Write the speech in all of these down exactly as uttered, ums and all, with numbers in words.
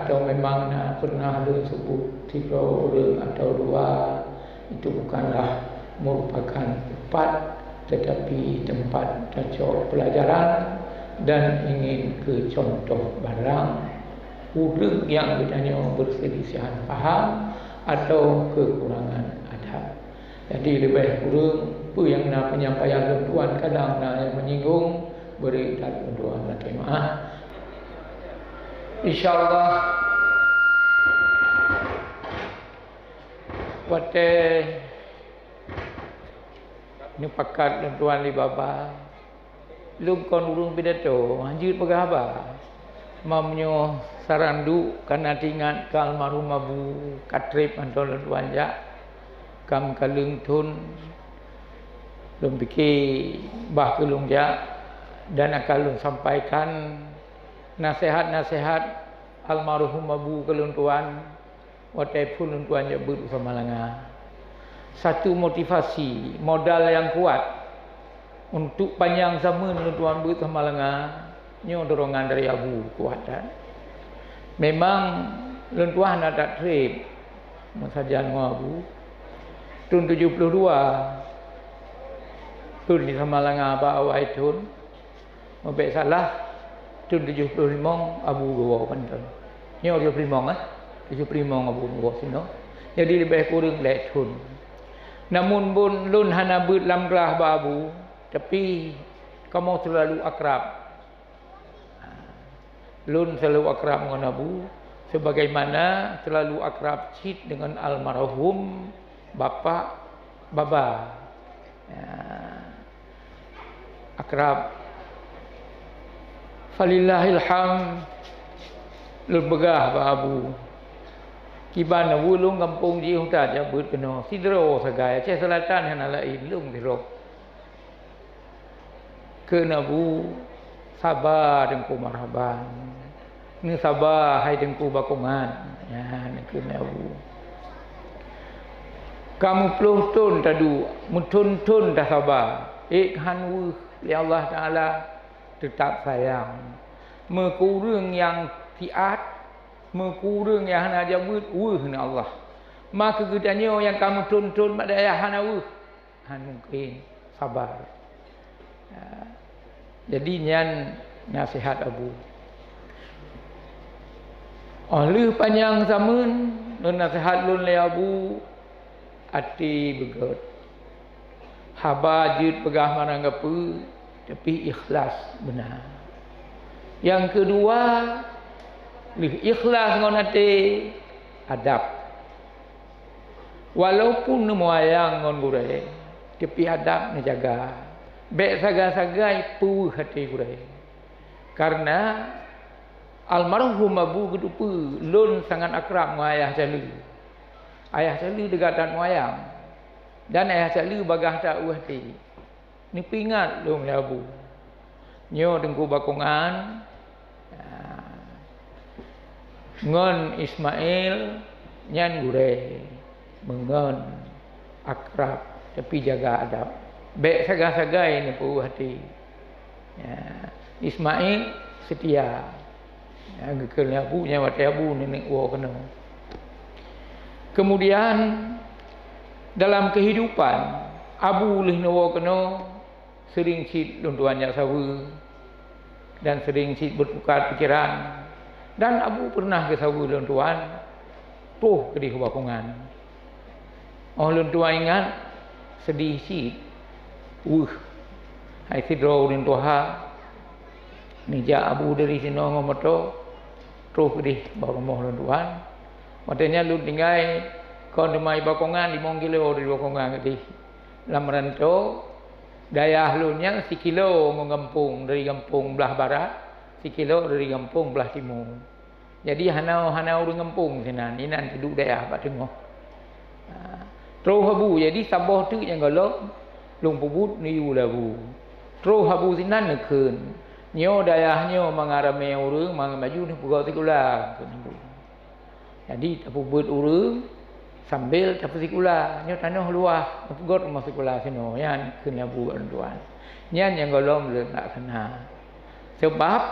Atau memang na pernah lôn sebut sidroe ureuëng atau dua, itu bukanlah merupakan tempat, tetapi tempat tacok pelajaran dan ingin keu contoh barang ureuëng nyang geutanyoe berselisihan paham atau kekurangan adab. Jadi leubeh kureueng peue nyang na penyampaian lôn tuan kadang na nyang menyinggung, beri that lôn tuan lakée meuah. Insyaallah watée neupakat lôn tuan lé baba, lôn kon ureuëng pidato, hanjeuet peugah haba. Meunyoe saran duek kana teuingat keu almarhum Abu ka treb mantong lôn tuan jak, ka meukaleueng thon, lôn pike bah keu lôn jak dan akan lôn sampaikan naseuhat-naseuhat almarhum Abu keu lôn tuan. Watée phon lôn tuan jak beuet u Samalanga, satu motivasi, modal nyang kuat untuk panyang zaman lôn tuan beuet u Samalanga, nyoe dorongan dari Abu kuat that. Memang lôn tuan hana that treb meusajan ngon Abu. Thon tujoh ploh dua, thon di Samalanga bak awai thon, meubek salah, thon tujoh ploh limong Abu geuwoe mantong. Nyoe tujoh ploh limong, eh? Tujoh ploh limong Abu geuwoe sinoe. Jadi leubeh kureueng lhée thon. Namun bon lôn hana beuet lam glah bak Abu, tapi kamoe seulalu akrab. Lôn seulalu akrab ngon Abu, sebagaimana seulalu akrab cit deungon almarhum bapak baba. Ya. Akrab. Falillahil hamd, lôn peugah bak Abu. Kiban Abu lôn gampông jih utat jak beuet keunoe. Sidroe sagai, Aceh Selatan hana laén, lôn sidroe. Kheun Abu, saba Teungku Marhaban. Neusaba hai Teungku Bakongan. Nyan kheun Abu. Ka meuploh thon taduek, meuthon-thon tasaba. Ék han weueh lé Allah Taala, teutab sayang. Meukureueng nyang siat, meukureueng nyang hana jak beuet, weueh ngon Allah. Ma keu geutanyoe nyang ka meuthon-thon bak dayah hana weueh. Han mungken, sabar. Ya. Jadi nyan naseuhat Abu. Óh lheueh panyang zaman, lôn naseuhat lôn lé Abu, até beugét. Haba jeuet peugah manang gapeue, tapi ikhlas beuna. Nyang keudua, lheueh ikhlas ngon até, adab. Walaupun neumeuayang ngon gurée, tapi adab neujaga. Bék sagai-sagai peuweueh até gurée. Kareuna almarhum Abu geuteupeue lôn sangat akrab ngon ayah Caleue. Ayah Caleue teuga that meuayang, dan ayah Caleue bagaih that weueh até. Neupeuingat lôn lé Abu. Nyoe Teungku Bakongan, ah, ngon Ismail nyan gurée, meungon akrab, tapi jaga adab. Bék sagai-sagai neupeuweueh até. Ya, Ismail seutia. Ya, geukheun lé Abu nyan watée Abu neuk woe keunoe. Kemudian dalam kehidupan Abu lheueh neuwoe keunoe sering cit lôn tuan jak saweue dan sering cit beutukar pikeran. Dan Abu pernah geusaweue lôn tuan troh keudeh u Bakongan. Óh lôn tuan ingat, seudeh cit. Weueh, hai sidroe ureuëng tuha, neujak Abu dari sinoe ngon moto, troh keudeh bak rumoh lôn tuan. Watée nyan lôn tinggai kon teuma i Bakongan, limong kilo dari Bakongan keudeh. Lam rantô, dayah lôn nyan sikilo ngon gampông, dari gampông blah barat, sikilo dari gampông blah timu. Jadi hana, hana ureuëng gampông sinan, inan teuduek dayah bak teungoh. Ha, troh Abu, jadi saboh teuk nyang gohlom lôn peubuet neuyue lé Abu. Troh Abu sinan neukheun, nyoe dayah nyoe mangat ramé ureuëng, mangat maju neupeugot sikula, kheun Abu. Jadi tapeubuet ureuëng sambil tapeusikula. Nyoe tanoh luwah, neupeugot rumoh sikula sinoe, nyan kheun Abu lôn tuan. Nyan nyang gohlom lôn laksana. Sabab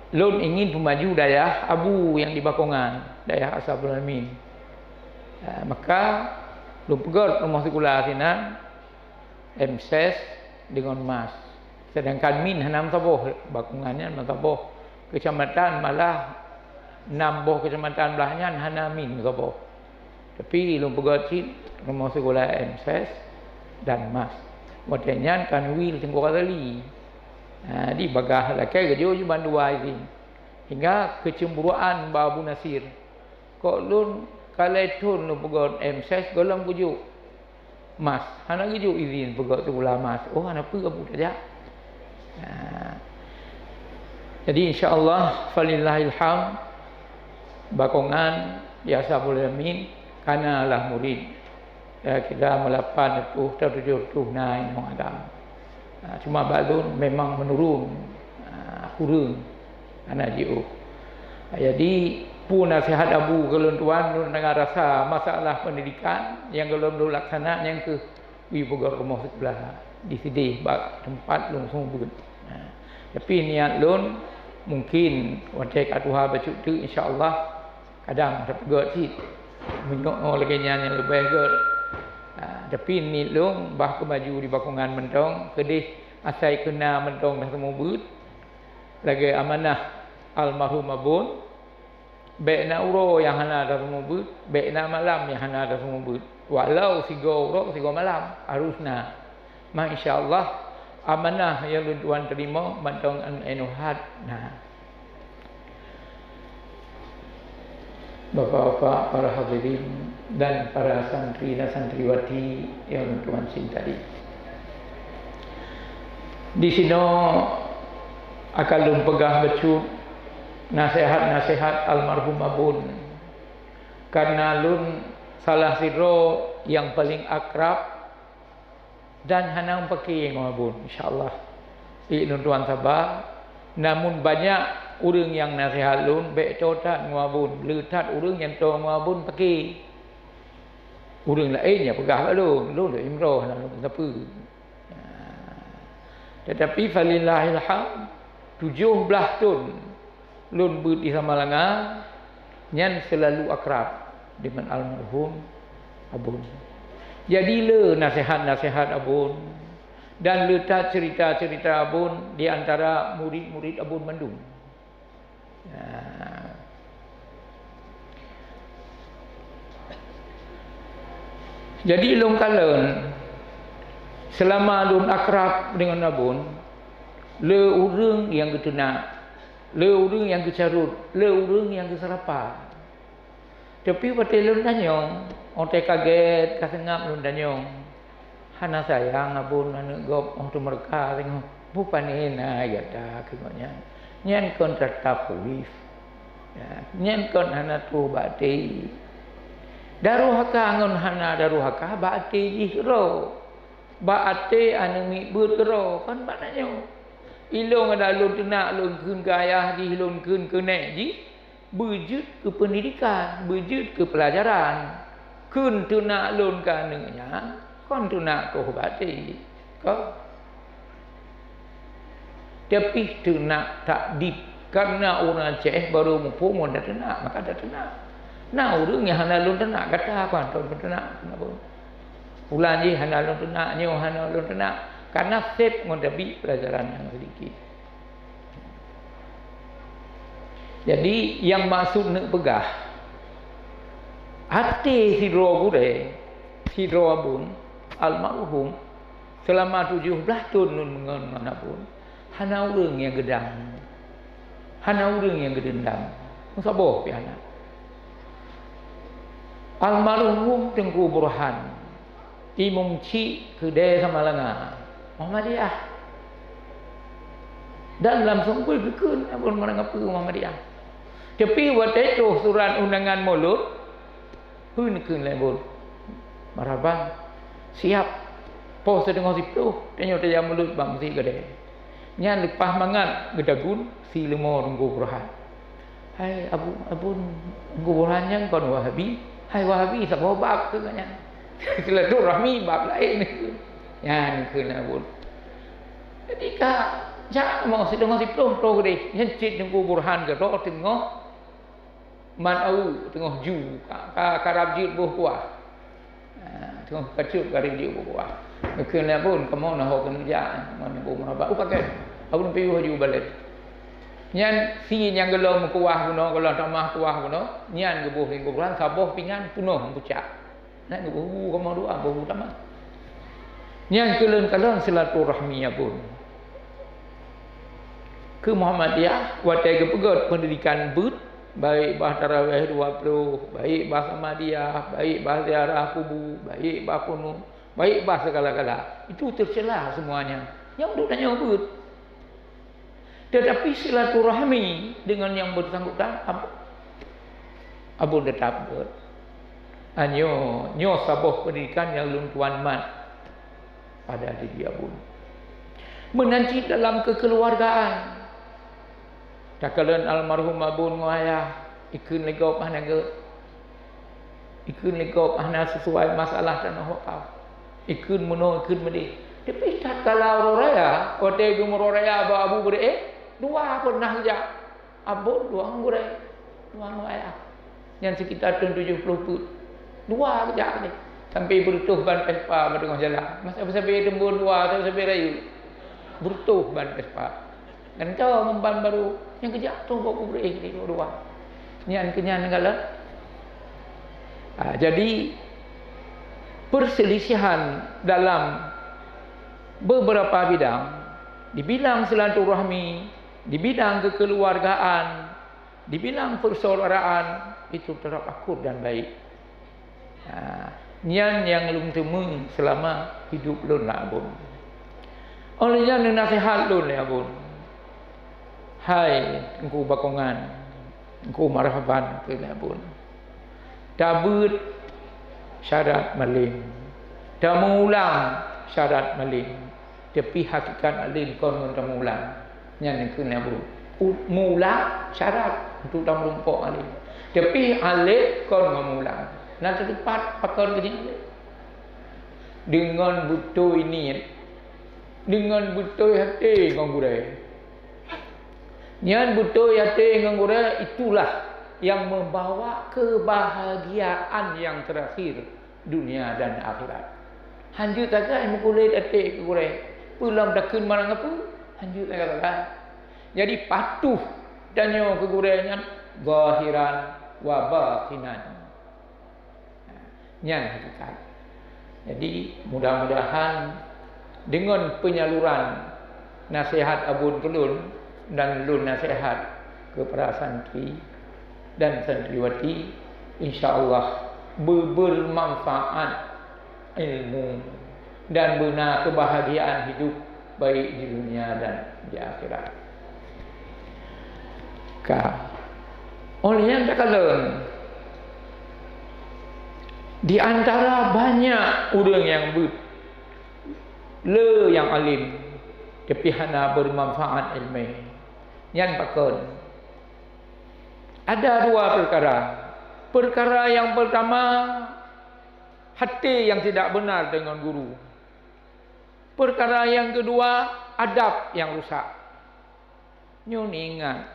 Lôn ingin peumaju dayah Abu nyang di Bakongan, dayah Ashabul Yamin. Ah, maka lôn peugöt rumoh sikula sinan, M S E S deungon MAS. Sedangkan MIN hana meusaboh, Bakongan nyan meusaboh keucamatan, malah nam boh keucamatan blah nyan hana MIN meusaboh. Tapi lôn peugöt cit rumoh sikula M S E S dan MAS. Watèe nyan Kanwil Teungku Ghazali. Ha, di bagaih lakèe geujok ju bandua izin. Hingga keucemburuan bak Abu Nasir. Kok lôn ka lhèe thôn lôn peugöt M S E S gohlom geujok MAS, hana geujok izin peugöt sikula MAS. Oh, hana peue, Abu, tajak. Ha. Jadi, insya Allah, falillahil hamd, Bakongan, di Ashabul Yamin, ka na lah murid. Ya, kira meulapan reutôh, atau tujoh reutôh na inong Adam. Ha, cuma bak lôn memang meunurun, ha, kureueng, hana jiôh. Ha, jadi, peue naseuhat Abu keu lôn tuan, lôn danga rasa masalah peundidikan nyang gohlom lôn laksana nyan keuh wie peugöt rumoh sikula di sideh bak teumpat lôn seumeubeuet. Ha, tapi niat lôn mungkin watèe ka tuha bacut teuk, insya Allah, kadang tapeugöt cit. Meunyoe lagèe nyan nyang leubeh göt. Ha, tapi niet lôn bah keumaju di Bakongan mantong, keudeh asai keu na mantong dah seumeubeuet lagèe amanah almarhum Abon. Bèk na uroe nyang hana dah seumeubeuet, bèk na malam nyang hana dah seumeubeuet. Walau sigoe uroe sigoe malam harus na. Ma, insya Allah, amanah nyang lôn tuan teurimong mantong 'an 'ain uhat na. Bapak-bapak, para hadirin, dan para santri dan santriwati nyang lôn tuan cintai. Di sinoe akan lôn peugah bacut naseuhat-naseuhat almarhum Abon, kareuna lôn salah sidroe nyang paleng akrab dan hana meupaké ngon Abon, insya Allah. Ék lôn tuan saba, namun banyak ureuëng nyang naseuhat lôn, bèk toe that ngon Abon, le that ureuëng nyang toe ngon Abon paké. Ureuëng laén nyang peugah bak lôn, lôn lôn imroh, hana lôn sapeue. Nah, tetapi falillahil hamd, tujoh blaih thon lôn beuet di Samalanga, nyan seulalu akrab deungon almarhum Abon. Jadi le naseuhat-naseuhat Abon dan le that ceurita-ceurita Abon di antara murit-murit Abon mandum. Nah. Jadi lôn kalon, seulama lôn akrab deungon Abon, le ureuëng nyang geuteunak, le ureuëng nyang geucarôt, le ureuëng nyang geuseurapa. Tapi watèe lôn tanyong, watèe ka gèt, ka seungab lôn tanyong, "Hana sayang Abon aneuk gob 'oh teumeureuka teungoh?" "Bukon na gata keu gobnyan. Nyan kon takhwif. Ya, nyan kon hana troh bak até. Daruhaka ngon hana daruhaka bak até jih keudroe. Bak até aneuk miet beuet keudroe, kon bak tanyoe. Ilôn adak lôn teunak lôn kheun keu ayah jih, lôn kheun keu nèk jih, beujeuet keu peundidikan, beujeuet keu peulajaran. Kheun teunak lôn keu aneuk nyan, kon teunak troh bak até. Kon." Tapi teunak takdib, kareuna ureuëng Aceh barô muphom ngon tateunak, maka tateunak. Na ureuëng nyang hana lôn teunak, gata kon lôn teunak, kenapa? Pulan jih hana lôn teunak, nyoe hana lôn teunak, kareuna sép ngon tabi peulajaran nyang sedikit. Jadi, nyang maksud neuk peugah, até sidroe gurèe, sidroe Abon, almarhum, seulama tujoh blaih thon lôn meungon ngon Abon, hana ureuëng nyang geudang, hana ureuëng nyang geudeundam. Meusaboh pih hana. Almarhum Teungku Burhan, Imum Chik Keudè Samalanga, Muhammadiyah. Dan langsung pun geukheun Abon Marang Apeue Muhammadiyah. Tapi watèe troh surat undangan mulod, Peue neukheun lé Abon? Marhaban. Siap. Poh siteungoh siplôh, tanyoe tajak mulod bak Meuseujid Keudè. Nyan leupah mangat geudagun si leumo Teungku Burhan. "Hai Abu, Abon, Teungku Burhan nyan kon Wahabi? Hai Wahabi, saboh bab keu nyan. Silaturahmi bab laén." Nyan kheun lé Abon. Jadi ka Jak mo siteungoh siplôh troh keudeh. Nyan cit Teungku Burhan keudroe teungoh mat awu, teungoh ju, ka, ka, karab jeuet boh kuah. Ha, teungoh kacut karab jeuet boh kuah. Geukheun lé Abon, kamoe na ho keuneuk jak, ngon Teungku Murabak. Oh, pakai. Abon piôh laju balek. Nyan si nyang geulom kuah bunoe, geulom tamah kuah bunoe, nyan geuboh lé Teungku Burhan saboh pingan peunoh meupucak. Nak geuboh bu kamoe dua, boh bu tamah. Nyan keu lôn kalon silaturahmi Abon. Keu Muhammadiyah, watée geupeugét peundidikan beuet, baik bah tarawih dua puluh, baik bah Samadiyah, baik bah ziarah kubu, baik bah kunut, baik bah segala-gala. Itu tercela semuanya. Nyang duek tanyoe beuet. Tetapi silaturahmi dengan yang bersangkutan, Ab-, Abon tetap beuet. Nyoe, nyoe saboh peundidikan nyang lôn tuan mat pada diri Abon. Meunan cit dalam kekeluargaan. Takalon almarhum Abon ngon ayah, ikheun lé gob hana gét. Ikheun lé gob hana sesuai masalah tanoh wakaf. Ikheun meunoe, ikheun meudeh. Tapi tatkala uroe raya, watée geumeuraya bak Abu Beureu'éh, dua peureunah geujak. Abon dua ngon gurée, dua ngon ayah. Nyan sekitar thon tujoh ploh peuet. Dua geujak lé. Sampai beureutoh ban Vespa bak teungoh jalan. Masa sabe teumbon dua, sabe rayeuk. Beureutoh ban Vespa. Dan ka ngon ban barô nyang geujak troh bak Abu Beureu'éh dua-dua. Nyan keu nyan galak. Ha, jadi perselisihan dalam beberapa bidang, di bidang silaturahmi, di bidang kekeluargaan, di bidang persaudaraan itu tetap akur dan baik. Ha, nyan nyang lôn teumé seulama hidup lôn lam Abon. Óh lheueh nyan neunaseuhat lôn lé Abon. Hai Teungku Bakongan, Teungku Marhaban keu lé Abon. Tabeuet syarat malém. Tameuulang syarat malém. Tapi hakikat alim kon ngon tameuulang. Nyan keuh na bu. U-, meuulang syarat untuk tameurumpok alim. Tapi alim kon ngon meuulang. Na teupat pakon keu nyan. Deungon beutôi niet, deungon beutôi até ngon gurée. Nyan beutôi até ngon gurée, itulah yang membawa kebahagiaan yang terakhir dunia dan akhirat. Hanjeuet sagai meukulét até keu gurée, peue lom takheun mangat peue, hanjeuet sagai. Jadi patuh tanyoe keu gurée nyan zahiran wa batinan. Nyan hakikat. Jadi mudah-mudahan dengan penyaluran nasihat abon keu lôn dan lôn nasihat keu para santri dan santriwati, insya Allah be-, bermanfaat ilmu dan beuna kebahagiaan hidup baik di dunia dan di akhirat. Ka. Oleh nyan takalon, di antara banyak ureuëng nyang beuet, le nyang alim, tapi hana bermanfaat ilmu. Nyan pakon? Ada dua perkara. Perkara yang pertama, hati yang tidak benar dengan guru. Perkara yang kedua, adab yang rusak. Nyoe ingat,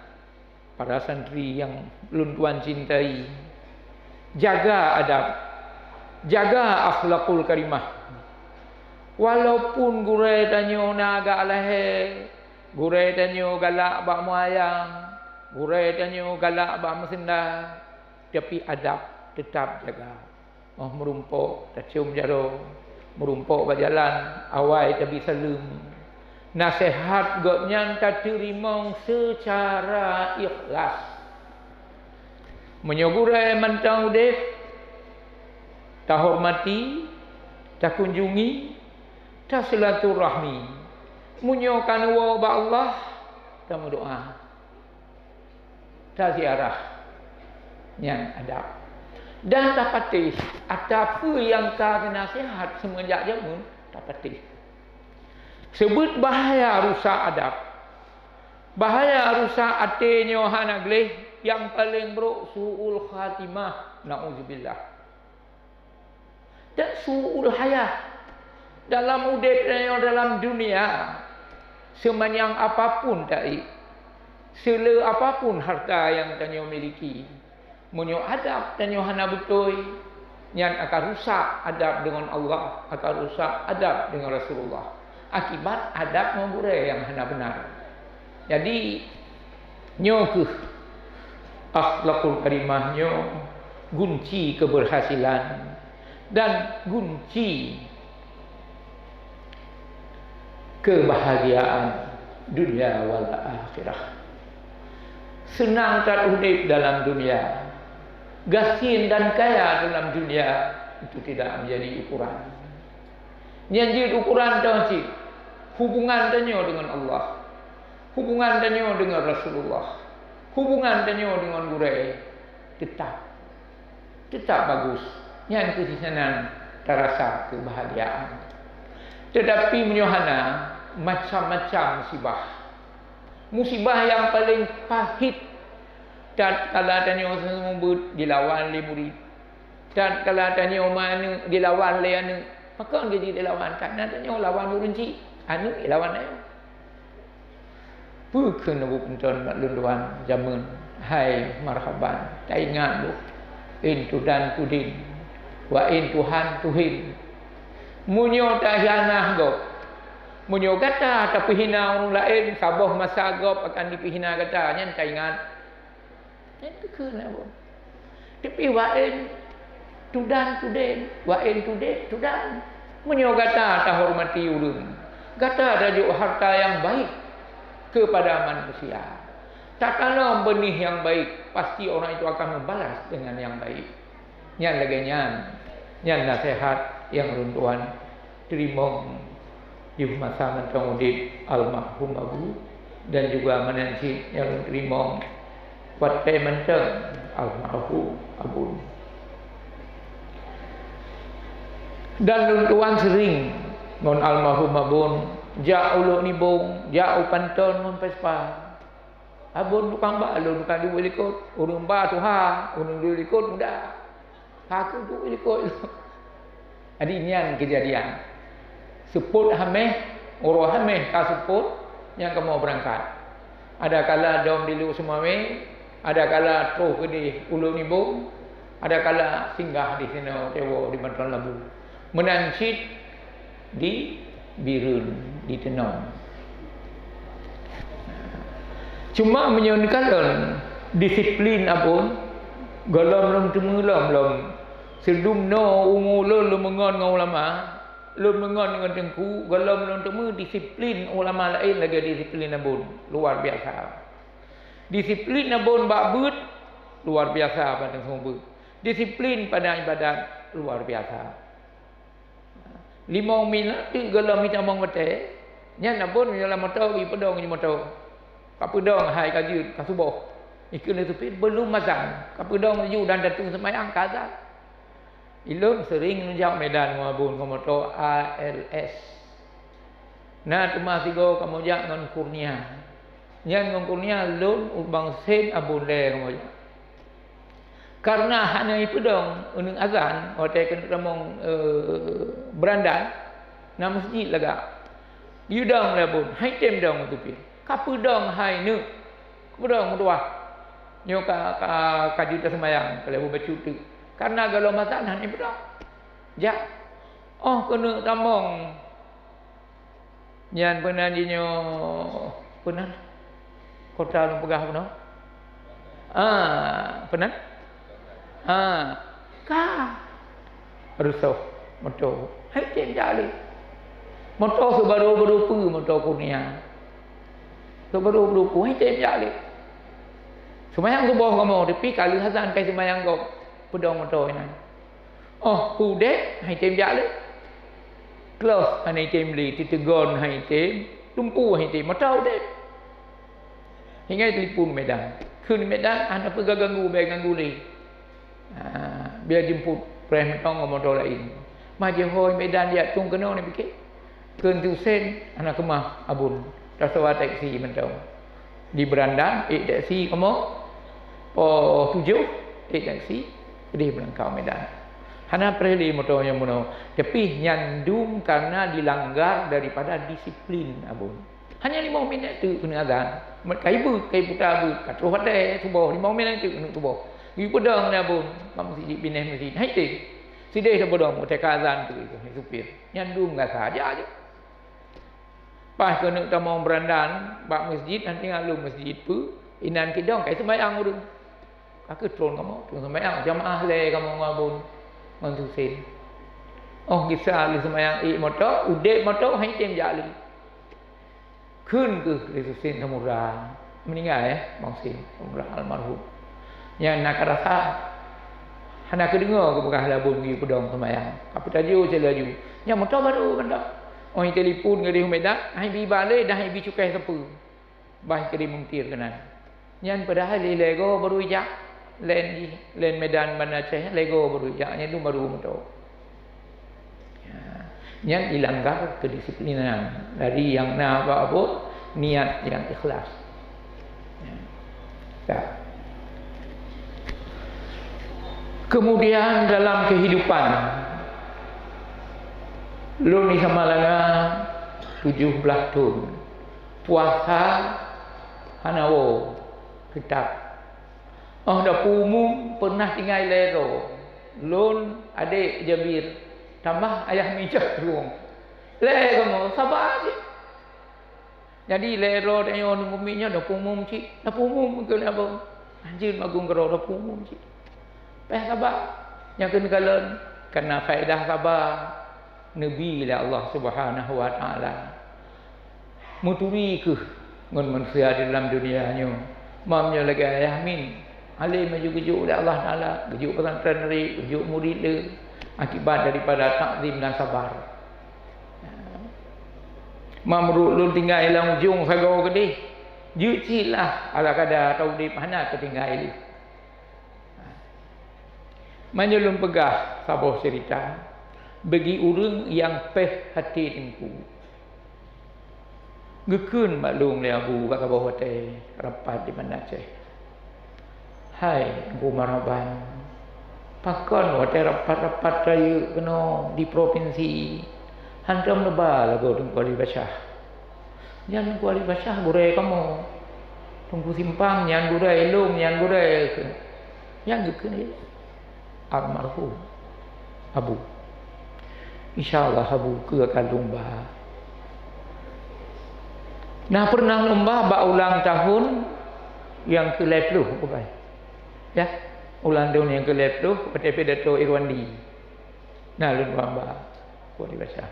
para santri yang lôn tuan cintai, jaga adab, jaga akhlakul karimah. Walaupun gurée tanyoe na agak lahé, gurée tanyoe galak bak meuayang, gurée tanyoe galak bak meusenda, tapi adab tetap jaga. Óh meurumpok tacium jaroe, meurumpok bak jalan awai tabi saleuem. Naseuhat gobnyan tateurimong seucara ikhlas. Meunyoe gurée mantong udeb, tahormati, takunjungi, tasilaturahmi. Meunyoe ka neuwoe bak Allah, tameudoá. Taziarah. Nyan adab. Dan tapatéh, ata peue nyang ka geunaseuhat seumeujak jameun, tapatéh. Seubeut bahaya rusak adab. Bahaya rusak até nyoe hana gleh, nyang paleng brok su'ul khatimah, na'udzubillah. Dan su'ul hayah dalam udeb tanyoe dalam dunia. Seumanyang apapun taék, seule apapun harta nyang tanyoe miliki, meunyoe adab tanyoe hana beutôi, nyan akan rusak adab deungon Allah, akan rusak adab deungon Rasulullah. Akibat adab ngon gurée nyang hana beuna. Jadi, nyoe kheueh akhlakul karimah nyoe gunci keberhasilan dan gunci kebahagiaan dunia wal akhirah. Seunang that udeb dalam dunia, gasien dan kaya dalam dunia, itu tidak menjadi ukuran. Nyan jeuet ukuran tanyoe cit, hubungan tanyoe deungon Allah, hubungan tanyoe deungon Rasulullah, hubungan tanyoe deungon gurée, teutap, teutap bagus. Nyan keuh sinan tarasa keubahagiaan. Teutapi meunyoe hana, macam-macam musibah. Musibah nyang paleng pahit, tatkala tanyoe seumeubeuet dilawan lé murit, tatkala tanyoe ma aneuëk dilawan lé aneuëk. Pakon geujeuet dilawan? Karena tanyoe lawan ureuëng chik, aneuëk lawan ayah. Peue kheun Abu Panton bak lôn tuan jameun, hai marhaban, taingat boh, in tudan tudin, wa in tuhan tuhin. Meunyoe takhianat gob, meunyoe gata tapeuhina ureuëng laén, saboh masa gob akan dipeuhina gata, nyan taingat. Nyan keuh na boh. Tapi wa in tudan tudin, wa in tudin tudan. Meunyoe gata tahormati ureuëng, gata tajok harta nyang baik kepada manusia, tatanom beunih nyang baik, pasti orang itu akan membalas dengan yang baik. Nyan lagée nyan, nyan naseuhat nyang lôn tuan teurimong di masa mantong udeb almarhum Abu, dan juga meunan cit nyang lôn teurimong watée mantong almarhum Abon. Dan lôn tuan seuring ngon almarhum Abon jak u Lhokseumawe, jak u Panton ngon Vespa. Abon tukang ba lôn ka duek likot, ureuëng ba tuha, ureuëng duek likot muda. Ka keuduek likot. Jadi nyan keujadian. Seupôt hameh, uroe hameh ka seupôt, nyan kamoe beurangkat. Ada kala dom di Lhokseumawe, ada kala troh keudeh u Lhokseumawe, ada kala singgah di sinoe Tewo di Bantuan Labu. Meunan cit di Bireuen, di Teunom. Cuma meunyoe neukalon disiplin Abon, gohlom lôn teumé lom-lom. Seudum noe umu lôn lôn meungon ngon ulama, lôn meungon ngon teungku, gohlom lôn teumé disiplin ulama laén lagée disiplin Abon, luar biasa. Disiplin Abon bak beuet, luar biasa bak teungku beuet. Disiplin pada ibadat, luar biasa. Limong minit teuk gohlom itamong watée, nyan Abon lam moto, ipeudong di moto. Ka peudong hai ka jeuet, ka suboh. Ikheun lé supir, "Belum azan." Ka peudong laju dan datang seumayang ka azan. Ilôn seuring neujak Medan ngon Abon ngon moto A L S. Na teuma sigoe kamoe jak ngon Kurnia. Nyan ngon Kurnia lôn ubang sen Abon lé kamoe jak. Karena hana ipeudong uneuk azan, watée keuneuk tamong, eh, beurandan, na meuseujid lagak. Geuyue dong lé Abon, hai tem dong teupi. Ka peudong hai neuk, ka peudong meutuwah. Nyoe ka, ka, ka jeuet taseumayang, ka lheueh bacut teuk. Karena gohlom azan hana ipeudong. Jak. Oh keuneuk tamong. Nyan peunan jinyoe peunan. Kota lôn peugah peunoh. Ah, peunan? Ah, ka. Rusoh moto. Hai tem jak lé. Moto seubaru-baru peue moto Kurnia. Seubaru-baru peue hai tem jak lé. Seumayang suboh kamoe, tapi ka lheueh azan kai seumayang gob. Peudong moto inan. Oh, udeb hai tem jak lé. Close hana item lé, teutegon hai tem, lumpu hai tem, moto udeb. Hingga telepon Medan. Kheun Medan hana peue ganggu, bèk ganggu lé. Ha, bèk jemput preh mantong ngon moto laén. Mah jihôi Medan jak tueng keunoe ni pike. Kheun Husen hana keumah Abon. Tasewa teksi mantong. Di Berandan, ék teksi kamoe, poh tujoh, ék teksi, keudeh Beulangkau Medan. Hana preh lé moto nyang meunoe, tapi nyan dum karena dilanggar daripada disiplin Abon. Hanya limong minit teuk keuneuk azan. Ka ibeut, ka iputa beut, ka troh watèe suboh, limong minit teuk keuneuk suboh. Geupeudong lé Abon bak meuseujid, binéh meuseujid. Hai tém. Sideh tapeudong watèe ka azan teuk, supir. Nyan dum gasa aja aja. Paih keuneuk tamong beurandan bak meuseujid, hana tinggai lom meuseujid peue, inan kidong ka seumayang ureueng. Ka keuh tron kamoe, tron seumayang jamaah lé kamoe ngon Abon ngon Susen. Oh gisa lheueh seumayang ék moto, udép moto, hai tém jak lé. Kheun keuh lé Susen Samudra, meuninggai, eh, Bang Susen Samudra almarhum. Nyan na ka rasa, hana keudeungoe geupeugah lé Abon geuyue peudong seumayang. Ka peutajô cit laju. Nyan moto barô mantong. Oh telepon geudeh u Medan, hai bi balé dan hai bi cukai sapeue. Bah keu di Muntir keunan. Nyan padahai lhèe goe baru ijak, laén jih, laén Medan Banda Aceh, lhèe goe baru ijak, nyan tu baru moto. Ya. Nyan dilanggar kedisiplinan dari nyang na bak Abon, niat nyang ikhlas. Ya. Ya. Kemudian dalam kehidupan, lôn di Samalanga tujoh blaih thon. Puasa hana woe, teutap. Oh, dapur umum pernah tinggai lhèe droe. Lôn, adék Jabir, tamah ayah meuijak tueng. Lhèe kamoe, saba cit. Jadi lhèe droe tanyoe nunggu miet nyoe dapur umum cit. Dapur umum keu lhèe boh. Hanjeuet magung keudroe dapur umum cit. Payah saba. Nyang keuneuk kalon, kana faedah saba neubi lé Allah Subhanahu wa Taala. Meuturi kheueh ngon manusia di dalam dunia nyoe. Mam nyoe lagèe Ayah Min, além laju geujok lé Allah Taala, geujok pesantren Reuk, geujok murit le, akibat daripada takzim dan sabar. Mam rot lôn tinggai lam ujong sagoe keudeh, jeuet cit lah ala kada taudép hana teutinggai lé. Meunyoe lôn peugah saboh ceurita, bagi ureueng nyang péh até Teungku. Geukheun bak lôn lé Abu bak saboh watèe rapat di Banda Aceh. Hai Teungku Marhaban, pakon watèe rapat-rapat rayeuk keunoe di propinsi, hantom neuba lagoe Teungku Ali Basyah? Nyan Teungku Ali Basyah gurèe kamoe. Teungku Simpang nyan gurèe, lôn nyan gurèe. Nyan geukheun lé almarhum Abu. Insya Allah Abu keu akan lôn ba. Nah, pernah lôn ba bak ulang tahun nyang keu lhèe ploh, bukan? Ya, ulang tahun nyang keu lhèe ploh, watèe pidato Irwandi. Nah, lôn ba. Teungku Ali Basyah.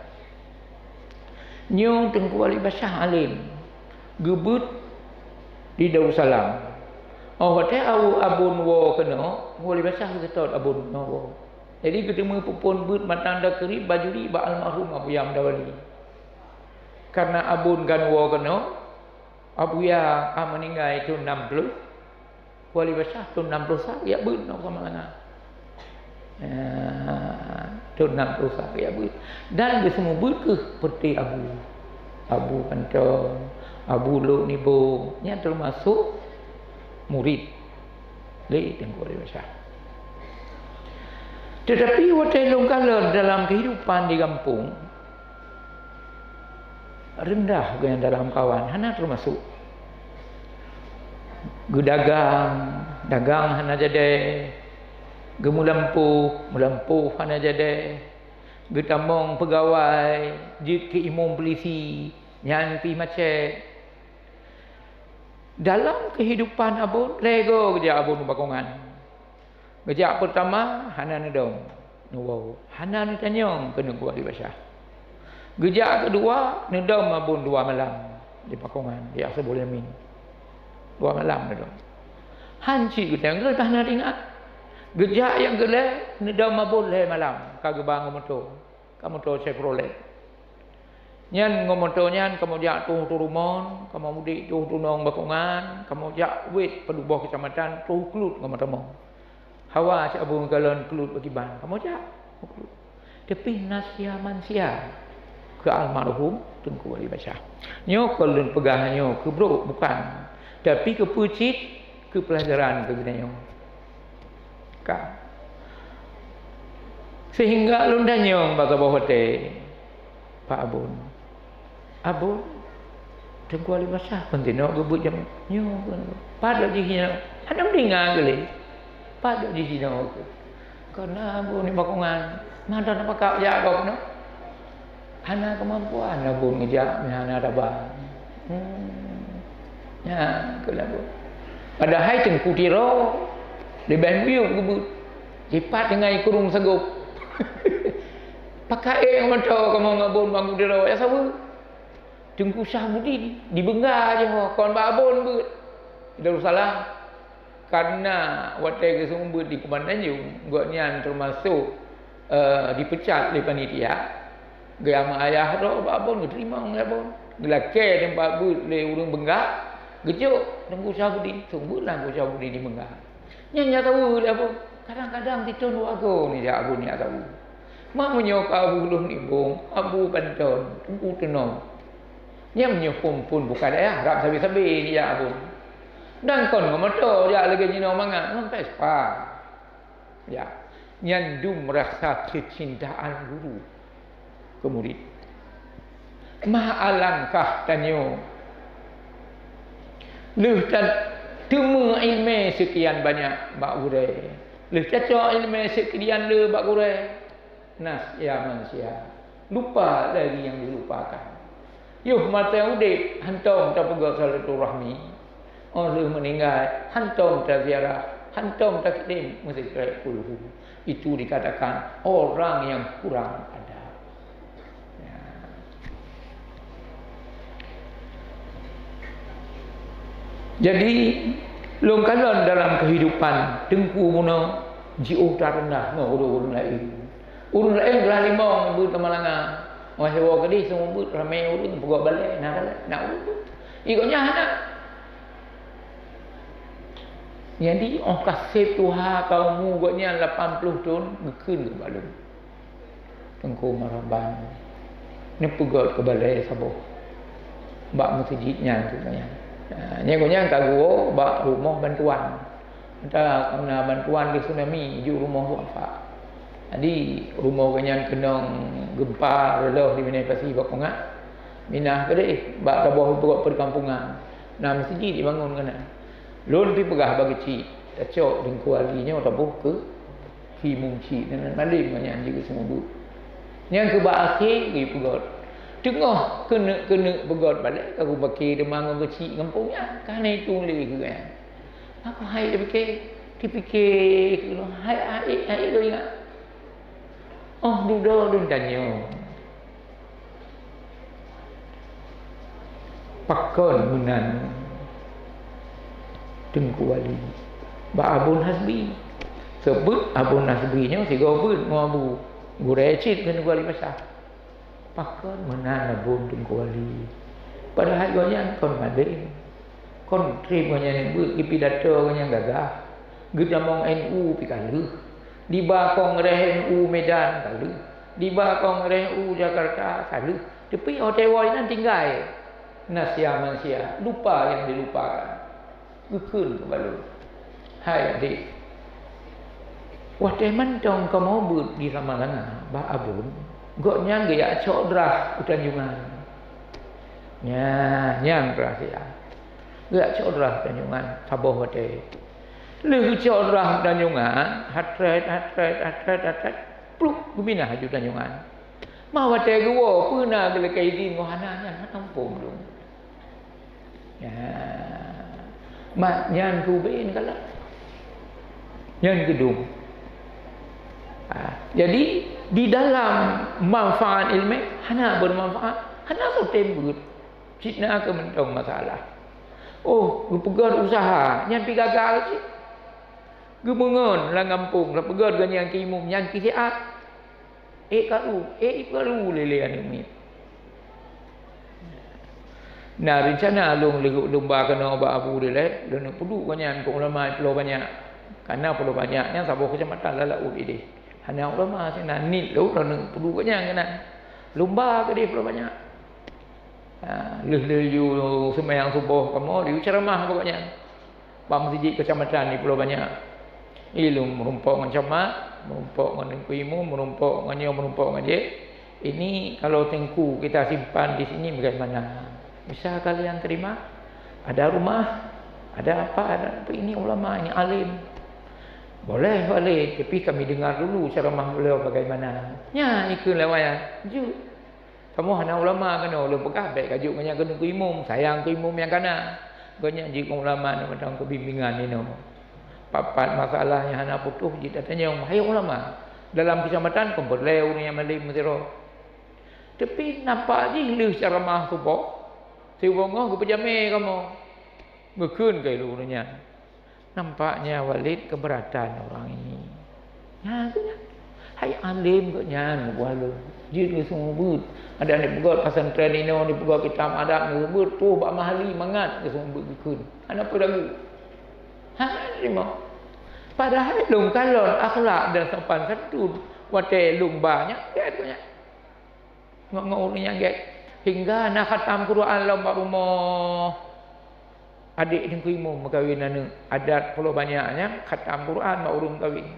Nyoe Teungku Ali Basyah além. Geubeuet di Darussalam. Oh, watèe Abu, Abon woe keunoe, Teungku Ali Basyah geuseutôt Abon keunoe woe. Jadi geuteumé peuphôn beuet matan takrib bajuri bak almarhum Abuya Hamdawali. Karena Abon kan woe keunoe, Abuya ka meuninggai thôn nam ploh, Teungku Ali Basyah thôn nam ploh sa geujak beuet ngon Samalanga. Ya, thôn nam ploh sa geujak beuet. Dan geuseumeubeuet kheueh seperti Abu. Abu Kantong, Abu Lok Nibong, nyan teumasok murit lé Teungku Ali Basyah. Tetapi watèe lôn kalon dalam kehidupan di gampông, rendah geuh nyang dalam kawan, hana teumasok. Geudagang, dagang hana jadi. Geumeulampoh, meulampoh hana jadi. Geutamong peugawai, jeuet keu imum pulisi, nyan pih macet. Dalam kehidupan Abon, lhèe goe geujak Abon u Bakongan. Geujak peurtama hana neudong, neuwoe, hana neutanyong keu Teungku Ali Basyah. Geujak keudua neudong Abon dua malam di Bakongan, di Ashabul Yamin. Dua malam neudong. Han cit geutanyong, lôn hana teuingat. Geujak nyang keulhèe neudong Abon lhèe malam, ka geuba ngon moto. Ka moto Chevrolet. Nyan ngon moto nyan kamoe jak troh u Rumon, kamoe mudik troh u Tunong Bakongan, kamoe jak wet padub boh keucamatan troh u Kluet ngon moto tamong. Hawa cit Abu ngon kalon Kluet bak kiban, kamoe jak u Kluet. Tapi na sia-mansia keu almarhum Teungku Ali Basyah. Nyoe kon lôn peugah nyoe keu brok, bukan. Tapi keu peucit, keu peulajaran keu geutanyoe. Ka. Sehingga lôn tanyong bak saboh watèe, Pak Abon, "Abon, Teungku Ali Pasha pun tinoe geubeuet jam nyoe pun. Pat lom jih nyoe. Hana meudinga keu lé. Pat lom jih nyoe keu. Karena Abon nibak kongan. Mantong na pakak jak gob nyoe. Hana keumampuan Abon ngeujak meuhana taba. Hmm. Nyan keuh Abon. Padahai Teungku Tiro leubeh miyueb geubeuet. Jipat tinggai kurung sagop. Pakak ék moto kamoe ngon Abon bang Teungku Tiro, ya saweue. Teungku Syahbudin dibeungga jiho kon bak Abon beuet di Darussalam. Karena watée geuseumeubeuet di Kuban Tanjong, gobnyan teumasok, eh, dipecat lé panitia. Geuyue meuayah droe bak Abon, geuteurimong lé Abon. Geulakée teumpat beuet lé ureuëng beungga, geujok Teungku Syahbudin, seumeubeuet lah Teungku Syahbudin dibeungga. Nyan nyang saweue lé Abon. Kadang-kadang sithon dua goe nijak Abon nyang saweue. Mak meunyoe ka Abu Lôn Nibong, Abu Panton, Teungku Teunom. Nyan meunyoe phon-phon buka dayah, rab sabe-sabe nijak Abon. Dan kon ngon moto jak lagée jinoe mangat ngon Vespa. Ya, nyan dum rasa kecintaan guru keu murid. Ma alangkah tanyoe lheueh that teumé iéleumé seukian banyak bak gurée, lheueh cocok iéleumé seukian le bak gurée, na sia manusia lupa dari nyang dilupakan. Yoh maté udeb hantom tapeugah silaturahmi, óh lheueh meuninggai hantom taziarah, hantom takirém meusikrek kulhu. Itu dikatakan orang yang kurang adab. Ya. Jadi, lôn kalon dalam kehidupan teungku bunoe jiôh that reundah ngon ureuëng-ureuëng laén. Ureuëng laén glah limong beuet lam langa. Óh siwoe keudeh seumeubeuet ramé ureuëng peugöt balée na galak na ureuëng. Ikôt nyan hana. Jadi óh ka sép tuha ka umu gobnyan lapan ploh thon geukheun keu bak lôn. Teungku Marhaban neupeugöt keu balée saboh bak meuseujid nyan keu gobnyan. Ha, nyan gobnyan ka geuwoe bak rumoh bantuan. Mantong na bantuan di tsunami ju rumoh duafa. Jadi rumoh gobnyan keunong gempa reuloh di Bina Pasi bak Kongat. Minah keudeh bak saboh peukampungan. Na meuseujid jibangon keunan. Lôn pi peugah bak geuchik, tacok Teungku Ali nyoe taboh keu Ki Mungci nan malém nyan jeuet seumeubeuet. Nyang keu bak akhé geupeugöt. Teungoh keuneuk-keuneuk peugöt balée ka geubakée teuma ngon geuchik gampông nyan, ka hana itueng lé keu gobnyan. Maka hai tapike, tapike keu lôn, hai aék, aék lôn ingat. Óh dudoe lôn tanyoe. Pakon meunan Teungku Wali bak Abon Hasbi? Seubeuet Abon Hasbi nyoe sigoe beuet ngon Abu, gurée cit keu Teungku Wali Pasha. Pakon meunan Abon Teungku Wali? Padahai gobnyan kon malém. Kon treb gobnyan beuet, geupidato gobnyan gagah. Geutamong N U pi ka lheueh. Diba kongres N U Medan ka lheueh. Diba kongres N U Jakarta ka lheueh. Tapi watée woe inan tinggai. Na sia manusia lupa nyang dilupakan. Geukheun keu bak lôn, "Hai adik, watée mantong kamoe beuet di Samalanga bak Abon, gobnyan geujak cok drah u Tanjongan." Nyan, nyan rahsia. Geujak cok drah u Tanjongan saboh watée. Lheueh geucok drah u Tanjongan, hatrét, hatrét, hatrét, hatrét, plup, geuminah laju Tanjongan. Ma watée geuwoe, peue na geulakée idin ngon hana nyan, hana muphom lôn. Ya. Mat nyan keuben galak. Nyan geudong. Ha, jadi di dalam manfaat ilmu hana bermanfaat, hana soe tem beuet. Cit na keu mantong masalah. Oh, geupeugöt usaha, nyan pi gagal cit. Geumeungon lam gampông, geupeugöt geuh nyang keu imum, nyan pi siat. Ék karu, ék karu lé-lé aneuëk miet. Na reuncana lôn leuhok lôn ba keunoe bak Abu Dilek, lôn peuduek gobnyan keu ulama Pulo Banyak. Karena Pulo Banyak nyan saboh keucamatan lam laôt idéh. Hana ulama sinan, niet lôn, lôn peuduek gobnyan keunan. Lôn ba keudéh Pulo Banyak. Ha, lheueh-lheueh yue seumayang suboh kamoe, yue ceuramah bak gobnyan. Bak meuseujid keucamatan di Pulo Banyak. Ilôn meurumpok ngon camat, meurumpok ngon teungku imum, meurumpok ngon nyoe, meurumpok ngon jih. Ini kalau teungku kita simpan di sini bagaimana? Bisa kalian terima? Ada rumah, ada apa, ada apa. Ini ulama, ini alim. Boleh, boleh. Tapi kami dengar dulu ceramah beliau bagaimana. Nya, ikut lewat ya. Jujur. Kamoe hana ulama keunoe, lôn peugah, bèk ka jeuet ngon nyang keuneuk keu imum, sayang keu imum nyang kana. Gobnyan jeuet ngon ulama nyang mantong keu bimbingan inoe. Pat-pat masalah nyang hana putôh jeuet tatanyong, hai ulama. Dalam keucamatan kon peureulèe ureueng nyang malém meusidroe. Tapi nampak jih lheueh ceramah suboh, siuroe nyoe geupeujamé kamoe. Geukheun keu lôn ureueng nyan. Nampaknya Walid keberatan orang ini. Nah, tu nyan. Hai alim gobnyan, geubuah lôn. Jeuet geuseumeubeuet. Adak neupeugöt pesantren inoe, neupeugöt kitab adab, neupeugöt tuh bak Mahali mangat geuseumeubeuet geukheun. Hana peue lagu. Hana terima. Padahai lôn kalon akhlak dan sopan santun watèe lôn ba nyan, gèt gobnyan. Ngon, ngon ureueng nyang gèt. Hingga na khatam Quran lom bak rumoh. Adék teungku imum meukawen aneuk. Adat pulo banyak nyan khatam Quran bak ureueng meukawen.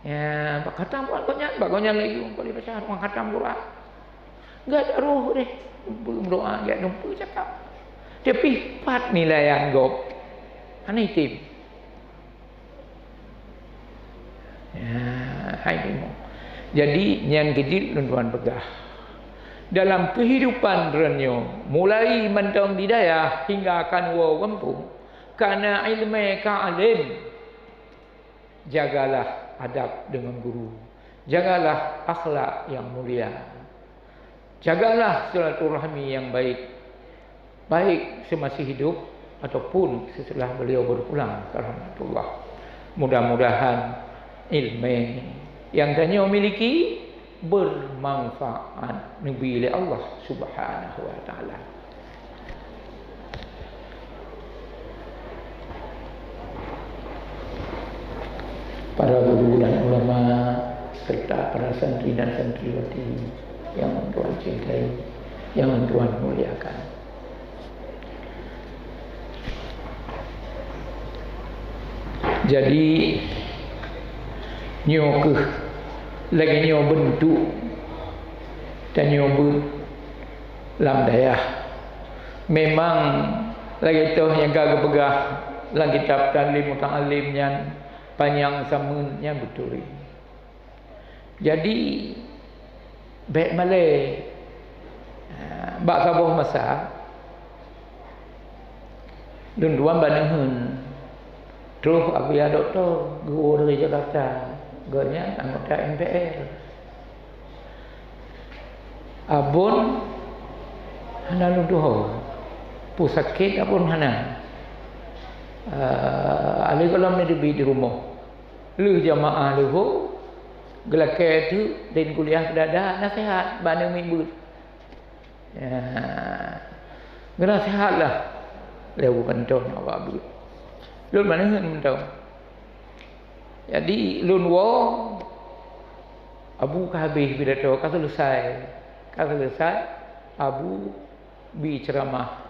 Ya, bak khatam Quran gobnyan, bak gobnyan laju, kali baca orang khatam Quran. Gèt roh deh. Meudoa gèt, dumpeue cakap. Tapi pat nilaian gob. Hana item. Ya, hai tengok. Jadi, nyan keuh jeuet lôn tuan peugah. Dalam kehidupan droeneuh, mulai mantong di dayah hingga ka neuwoe gampông, ka na ileumèe ka além, jagalah adab deungon guru. Jagalah akhlak nyang mulia. Jagalah silaturahmi nyang baik, baik semasih hidup ataupun sesudah beliau berpulang ke rahmatullah. Mudah-mudahan ilmu yang tanyoe miliki bermanfaat, neubi lé Allah Subhanahu wa Taala. Para guru dan ulama serta para santri dan santriwati yang Tuhan cintai, yang Tuhan muliakan. Jadi, nyoe keuh lagèe nyoe beuntuk tanyoe beuet lam dayah. Memang lagèe toh nyang ka geupeugah lam kitab Ta'lim Muta'allim nyan, panyang sameun nyan beutôi. Jadi, bèk malèe. Ha, bak saboh masa, lôn tuan bak neuheun, troh Abuya Doktor geuwoe dari Jakarta, gobnyan anggota M P R. Abon hana lôn tuho, peue sakét Abon hana. Eh, alèh gohlom neuteubiet di rumoh. Lheueh jamaah luhô, geulakèe teuk dan kuliah peudada, naseuhat bak aneuk miet beuet. Ya. Geunaseuhat lah lé Abu Panton awak beuet. Lôn maneuheun mantong. Jadi, lôn woe, Abu ka habéh pidato, ka seuleusai. Ka seuleusai, Abu bi ceuramah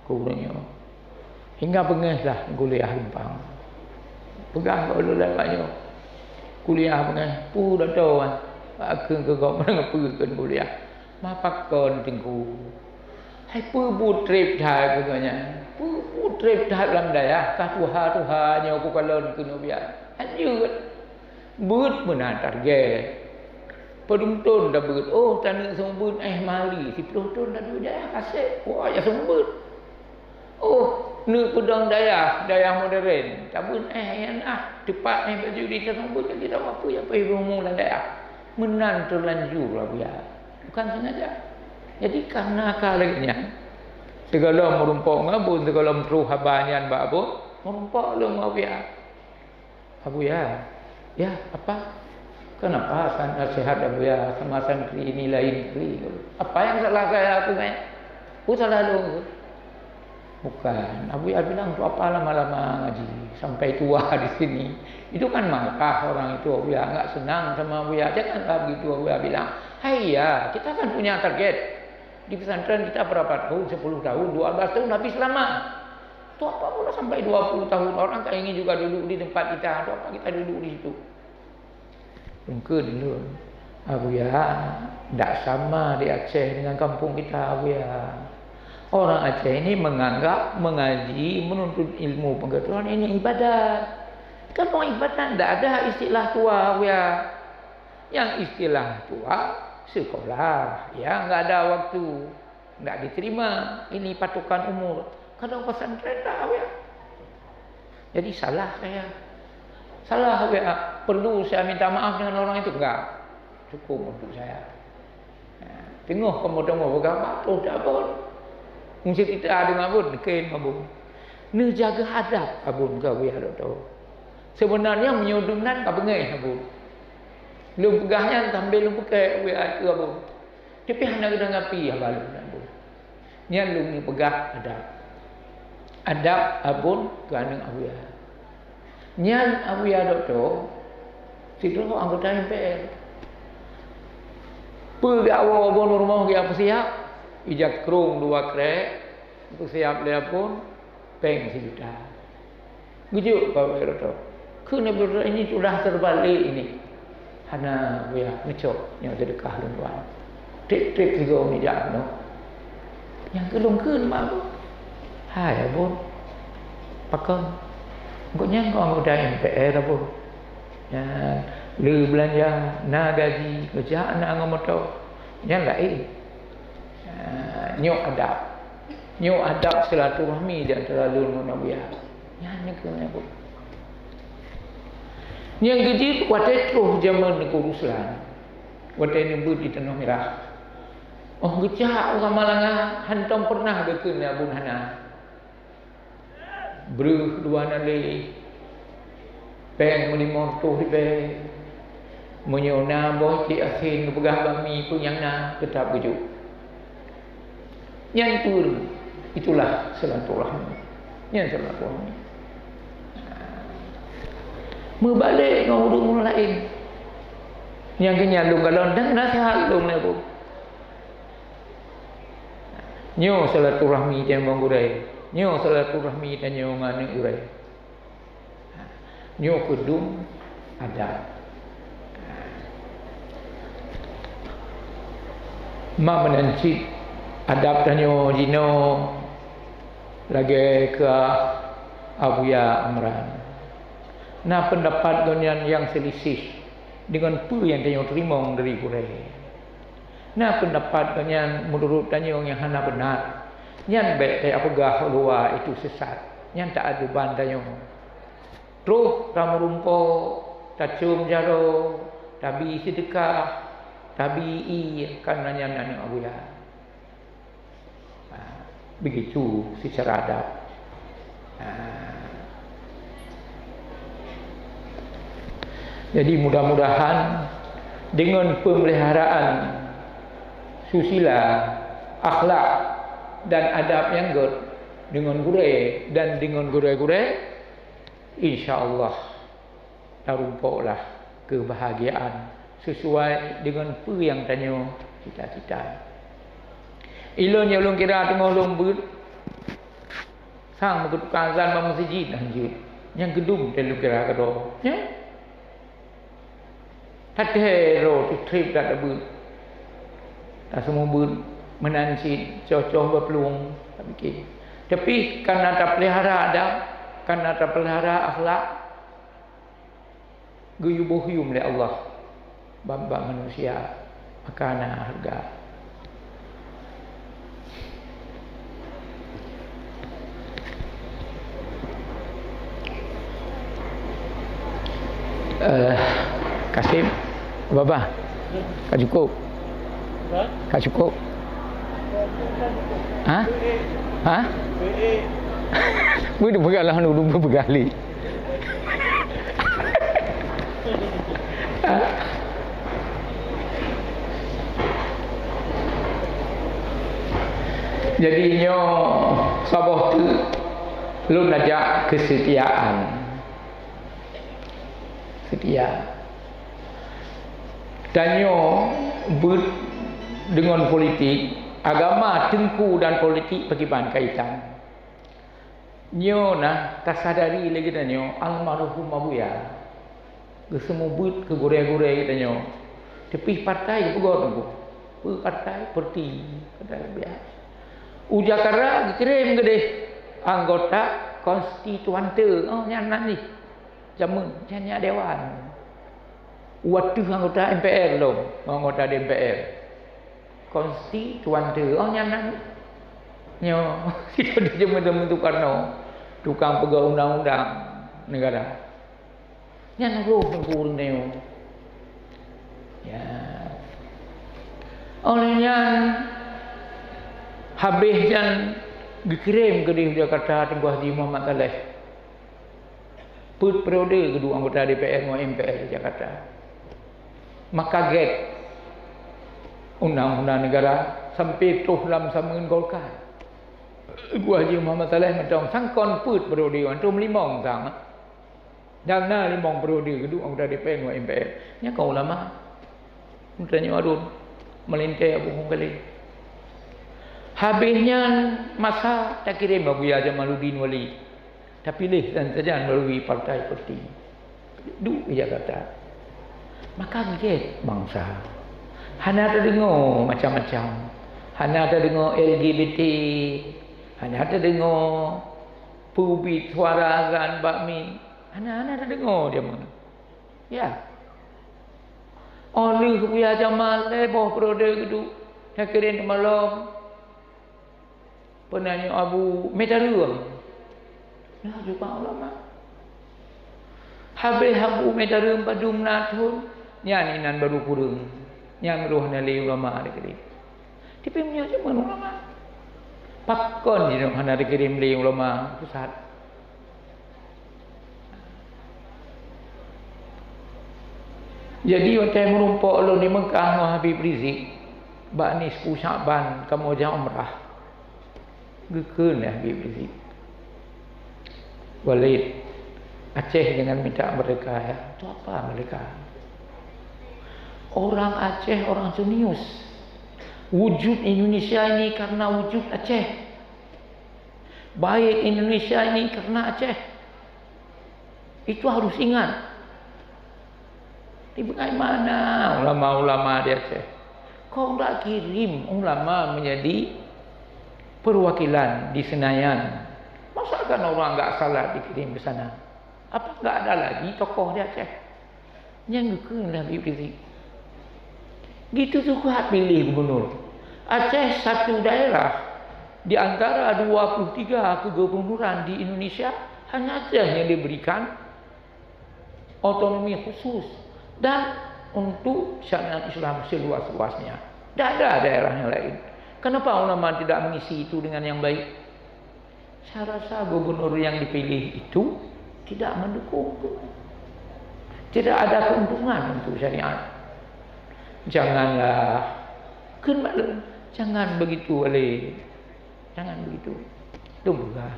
keu ureueng nyoe. Hingga beungèh lah kuliah lumpang. Peugah keu ulôn lagèe nyoe. Kuliah beungèh, peue Doktor, bak kheun keu gob meunang peue kheun kuliah. Ma pakon Teungku. Hai peue buet trép that keu gobnyan. Peue buet trép that lam dayah, ka tuha-tuha nyoe kukalon keunoe biar. Hanjeuet. Beuet meunan target. Padum thôn tabeuet, oh, taneuk seumeubeuet, eh, Mali, siplôh thôn taduek dayah kasép, wah, ya seumeubeuet. Oh, neuk peudong dayah, dayah modern, tabeuet, eh, nyan ah, teupat, eh, baju di seumeubeuet, jadi tapeue, ya, pih rumu lam dayah. Meunan teulanjur, Abuya. Bukan sengaja. Jadi, karena ka lagèe nyan, sigohlom meurumpok ngon Abon, sigohlom troh haba nyan bak Abon, meurumpok lom ngon Abuya. Abuya, ya, apa? Kenapa san-, nasihat Abuya sama santri ini lain kali? Apa yang salah saya, Abuya? Apa salah lu? Bukan, Abuya bilang, "Untuk apa lama-lama ngaji sampai tua di sini?" Itu kan marah orang itu, Abuya nggak senang sama Abuya. Janganlah begitu, Abuya bilang. Hai ya, kita kan punya target. Di pesantren kita berapa tahun? Sepuluh tahun, dua belas tahun habis lama. Untuk apa pula sampai dua puluh tahun? Orang kan ingin juga duduk di tempat kita. Untuk apa kita duduk di situ? Mungkin dulu, Abuya, ndak sama di Aceh dengan kampung kita, Abuya. Orang Aceh ini menganggap mengaji, menuntut ilmu pengetahuan ini ibadat. Kalau ibadat, tidak ada istilah tua, ya. Yang istilah tua, sekolah, ya, nggak ada waktu, nggak diterima. Ini patokan umur. Kalau pesantren, tak, ya. Jadi salah saya. Salah, ya. Perlu saya minta maaf dengan orang itu? Enggak. Cukup untuk saya. Teungoh kamoe teungoh peugah, "Bah, troh dak, Bun." Meuseuti ta deungon Abon, kheun Abon. Neujaga adab Abon keu Abuya Dokto. Seubeunarnya meunyoe dum nan ka beungéh Abon. Lôn peugah nyan sambil lôn peugah Abuya keu Abon. Tapi hana geutanggapi haba lôn Abon. Nyan lôn peugah adab. Adab Abon keu aneuk Abuya. Nyan Abuya Dokto, sidroe anggota M P R. Peue geuwoe Abon u rumoh geupeusiab, ija krông dua krek, geupeusiab lé Abon, péng sijuta. Geujok bak Abuya Dokto. Kheun Abuya Dokto, "Ini sudah terbalik ini." Hana, Buya, neucok nyoe seudeukah lôn tuan. Trép-trép sigoe meunijak keunoe. Nyang keu lôn kheun bak Abon. Hai Abon. Pakon? Gobnyan kon anggota M P R Abon. Nyan, le beulanja, na gaji, geujak na ngon moto. Nyan laén. Ah, nyoe adab. Nyoe adab silaturahmi di antara lôn ngon Abuya. Nyan nyang keu Abon. Nyang keujeuet watée troh jamén Teungku Ruslan, watée neubeuet di Tanoh Mirah. Óh geucak u Samalanga, hantom peureunah geukheun lé Abon hana. Breueh dua nalé, péng meulimong reutôh ribée. Meunyoe na boh cit asin geupeugah bami peue nyang na, teutab geujok. Nyan pun itulah silaturahmi. Nyan silaturahmi. Meubalek ngon ureuëng-ureuëng laén. Nyang keu nyan lôn kalon dan nasihat lôn lé Abon. Nyoe silaturahmi tanyoe ngon gurée. Nyoe silaturahmi tanyoe ngon aneuk gurée. Nyoe keuh dum adab. Ma meunan cit adab tanyoe jinoe lagée keu Abuya Amran. Na peundapat gobnyan nyang seuliseh deungon peue nyang tanyoe teurimong dari gurée. Na peundapat gobnyan meunurot tanyoe nyang hana beuna. Nyan bék tapeugah luwa itu sesat. Nyan taadeuban tanyoe. Troh tameurumpok, tacöm jaroe, tabi seudeukah, tabi ié, kareuna nyan aneuk Abuya. Ha, begitu secara adab. Ha. Jadi mudah-mudahan dengan pemeliharaan susila, akhlak dan adab nyang gét dengan gurée dan dengan gurée-gurée, insya Allah tarumpoklah keubahgiaan sesuai dengan peue nyang tanyoe cita-cita. Ilôn nyang lôn kira teungoh lôn beuet sang meukeutuka azan bak meuseujid hanjeuet. Nyang keudum teuh lôn kira keudroe. Nyan. Tathee droe teutreb that tabeuet. Taseumeubeuet meunan cit coh-coh baplueng tapiké. Tapi kareuna tapeulihara adab, kareuna tapeulihara akhlak, geuyuboh yum lé Allah bak-bak manusia, maka na hareuga. Eh, Kasim, Baba, ka cukup? Ka cukup? Ha? Ha? Beuh peugah lah, dulu beuh peugah lé. Jadi nyoe saboh teuk lôn ajak keusetiaan. Seutia. Tanyoe beuet deungon politik, agama, teungku dan politik pakriban kaitan. Nyoe na tasadari lé geutanyoe almarhum Abuya geuseumeubeuet keu gurée-gurée geutanyoe. Teupih partai geupeugöt teungku. Peue partai? Parti. Partai biasa. U Jakarta geukirém keudeh anggota konstituante. Oh, nyan nan jih. Jameun nyan nyak dewan. Wateuh anggota M P R lom, anggota D M P R. Konstituante. Oh, nyan nan jih. Nyoe, situ di jameun-jameun Soekarno, tukang peugah undang-undang negara. Nyan roh Teungku ureuëng nyoe. Ya. Oleh nyan, habéh nyan geukirém keudeh u Jakarta Teungku Haji Muhammad Saleh. Peuet periode geuduek anggota D P R ngon M P R di Jakarta. Maka gét undang-undang negara sampai troh lam sameun Golkar. Teungku Haji Muhammad Saleh mantong sangkon peuet periode, mantong meulimong sang. Dan na limong periode geuduek anggota D P R ngon M P R. Nyan kon ulama. Meutanyoe Arun, Malinte, Abu Mukhlis. Habéh nyan masa takirém Abuya Jamaluddin Wali. Tapiléh dan sajan melalui partai politik. Duek di Jakarta. Maka gét bansa. Hana tadeungoe macam-macam. Hana tadeungoe L G B T. Hana tadeungoe peubit suara azan bak mi. Hana, hana tadeungoe jameun. Ya. Óh lheueh Buya Jamal lhée boh periode geuduek, nyang keuren teumalong. Peue nan nyoe Abu Metareueng. Nah, juga ulama. Habéh Abu Metareueng padum na thon, nyan inan barô kureueng. Nyan roh na lé ulama dikirém. Tapi meunyoe jameun ulama, pakon jinoe hana dikirém lé ulama pusat? Jadi, watée meurumpok lôn di Meukah ngon Habib Rizik, bak nisfu Sya'ban kamoe jak umrah, geukheun lé Habib Rizik, "Walid, Aceh jangan minta merdeka, ya." "Untuk apa merdeka? Orang Aceh orang jenius. Wujud Indonesia ini karena wujud Aceh. Baik Indonesia ini karena Aceh." Itu harus ingat. Di bagaimana ulama-ulama di Aceh? Kok nggak kirim ulama menjadi perwakilan di Senayan? Masa kan orang nggak salah dikirim ke sana? Apa nggak ada lagi tokoh di Aceh? Nyang geukheun lé Habib Rizik. Gitu juga pilih gubernur. Aceh satu daerah di antara dua puluh tiga kegubernuran di Indonesia, hanya Aceh yang diberikan otonomi khusus dan untuk syariat Islam seluas-luasnya. Tidak ada daerah yang lain. Kenapa ulama tidak mengisi itu dengan yang baik? Saya rasa gubernur yang dipilih itu tidak mendukung. Tidak ada keuntungan untuk syariat. Janganlah, kheun maklum, jangan begitu, Walid. Jangan begitu. Itu peugah.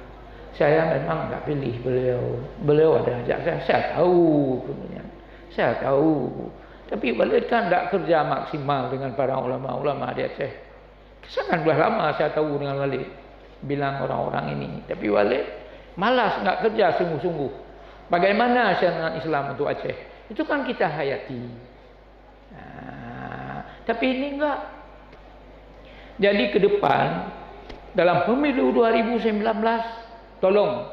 Saya memang nggak pilih beliau. Beliau ada ajak saya. Saya tahu kemudian. Saya tahu. Tapi Walid kan tidak kerja maksimal dengan para ulama-ulama di Aceh. Saya kan sudah lama saya tahu dengan Walid. Bilang orang-orang ini. Tapi Walid malas, nggak kerja sungguh-sungguh. Bagaimana syariat Islam untuk Aceh? Itu kan kita hayati. Nah, tapi ini enggak. Jadi ke depan, dalam pemilu dua ribu sembilan belas, tolong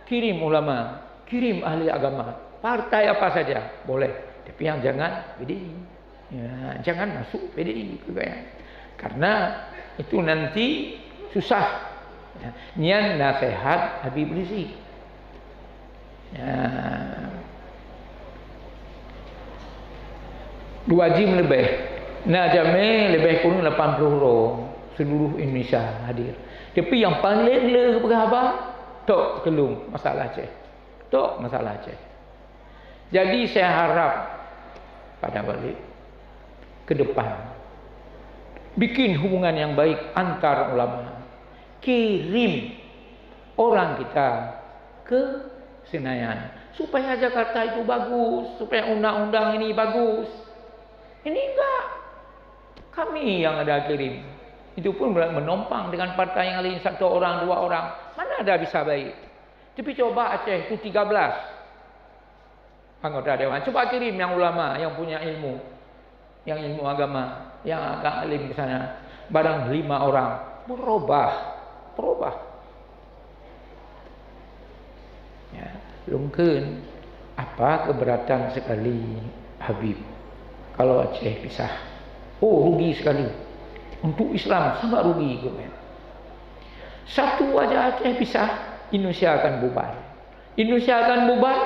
kirim ulama, kirim ahli agama. Partai apa saja boleh, tapi yang jangan P D I. Ya, jangan masuk P D I ke gaya. Karena itu nanti susah. Ya, nyan nasihat Habib Rizik. Ya. Dua jim lebih. Na jamé lebih kurang lapan puluh orang seluruh Indonesia hadir. Tapi yang paling le peugah haba, tok keulung masalah Aceh. Tok masalah Aceh. Jadi saya harap pada balik ke depan bikin hubungan yang baik antar ulama. Kirim orang kita ke Senayan supaya Jakarta itu bagus, supaya undang-undang ini bagus. Ini enggak. Kami yang ada kirim. Itu pun menompang dengan partai yang lain, satu orang, dua orang. Mana ada bisa baik? Tapi coba Aceh itu tiga belas anggota dewan. Coba kirim yang ulama, yang punya ilmu, yang ilmu agama, yang agak alim ke sana. Barang lima orang, berubah Peurubah. Ya, lôn kheun, apa keberatan sekali Habib kalau Aceh pisah? Oh, rugi sekali. Untuk Islam sangat rugi, kheun. Satu aja Aceh pisah, Indonesia akan bubar. Indonesia akan bubar,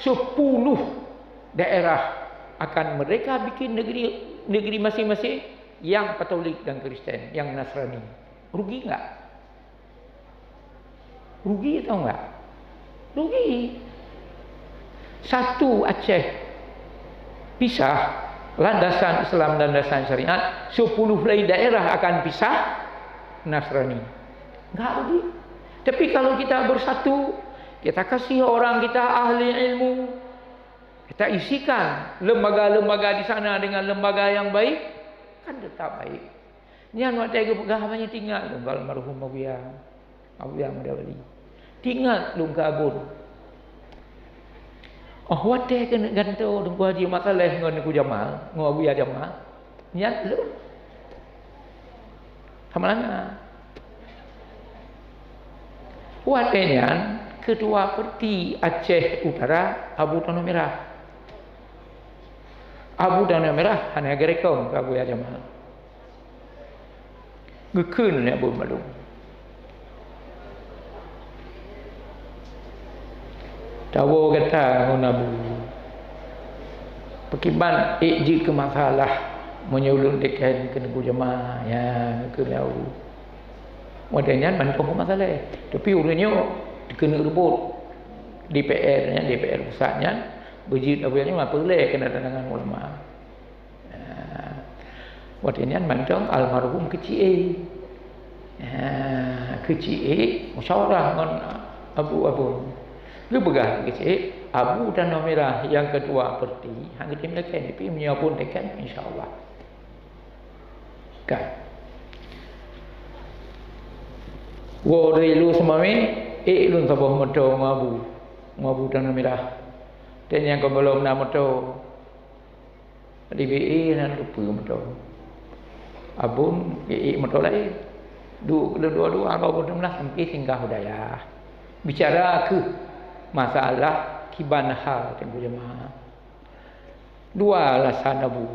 sepuluh daerah akan mereka bikin negeri, negeri masing-masing, yang Katolik dan Kristen, yang Nasrani. Rugi enggak? Rugi atau enggak? Rugi. Satu Aceh pisah, landasan Islam dan landasan syariat, sepuluh lain daerah akan pisah, Nasrani. Enggak rugi. Tapi kalau kita bersatu, kita kasih orang kita ahli ilmu, kita isikan lembaga-lembaga di sana dengan lembaga yang baik, kan tetap baik. Nyan watèe geupeugah, banyak teuingat lôn keu almarhum Abuya, Abuya Muda Wali. Teuingat lôn keu Abon. Oh, watèe keuneuk gantoe Teungku Haji Mat Saleh ngon Teungku Jamal, ngon Abuya Jamal, nyan lôn. Sama langa. Watèe nyan, Ketua Perti Aceh Utara, Abu Tanoh Mirah. Abu Tanoh Mirah hana geurekong keu Abuya Jamal. Geukheun lé Abu Malum. Tawoe gata ngon Abu. Pakriban ék jeuet keu masalah meunyoe ulôn teken keu Teungku Jamal, ya, keu Abu. Watèe nyan mantong keu masalah. Tapi ureueng nyoe keuneuk reubot D P R nyan, D P R pusat nyan, beujeuet Abu nyan meupeulée keunan tantangan ulama. Nah, watèe nyan mantong almarhum keucié. Nah, keucié musyawarah ngon Abu Abon. Geupeugah keucié, Abu Tanoh Mirah nyang ketua perti, han geutem teken, tapi meunyoe Abon teken, insya Allah. Kan. Woe dari lu seumami, ék lôn saboh moto ngon Abu, ngon Abu Tanoh Mirah. Dan nyang keubelom na moto. Di B E na lupa moto. Abon, ék moto laén. Duek dua-dua, arah dua belas sampai singgah u dayah. Bicara keuh masalah kiban hal Teungku Jamal. Dua alasan Abu,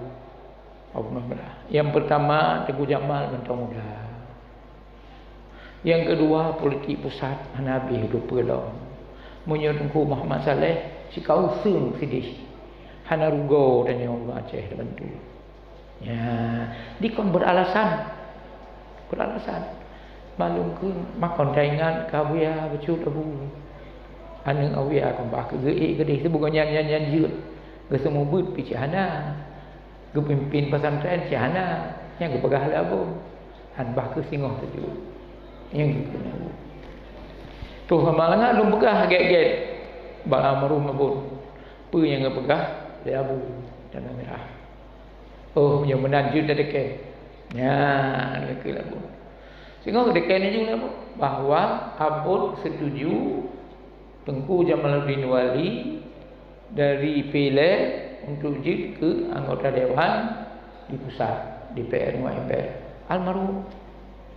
Abu Nomerah. Yang pertama, Teungku Jamal mantong muda. Yang kedua, politik pusat hana habéh dupeue lom. Meunyoe Teungku Muhammad Saleh, sikauseueng sideh. Hana rugoe tanyoe ureueng Aceh teubantu. Ya, dikon beralasan. Beralasan. Maklum keu makon taingat keu Abuya bacut Abu. Aneuk Abuya kon bah keu geuék keudeh teuh bukan nyan, nyan, nyan jeuet. Geuseumeubeuet pih cit hana. Geupimpin pesantren cit hana. Nyang geupeugah lé Abu. Han bah keu singoh teuh jeuet. Nyang geupeugah Abu. Tuh, malangat lôn peugah gét-gét bak almarhum Abu. Peue nyang geupeugah lé Abu Tanoh Mirah. Oh, meunyoe meunan jeuet tateken. Nyan, geukheun lé Abu. Singoh geuteken laju lé Abu bahwa Abon setuju Teungku Jamaluddin Wali dari Piléh untuk jeuet keu anggota dewan di pusat, D P R ngon M P R. Almarhum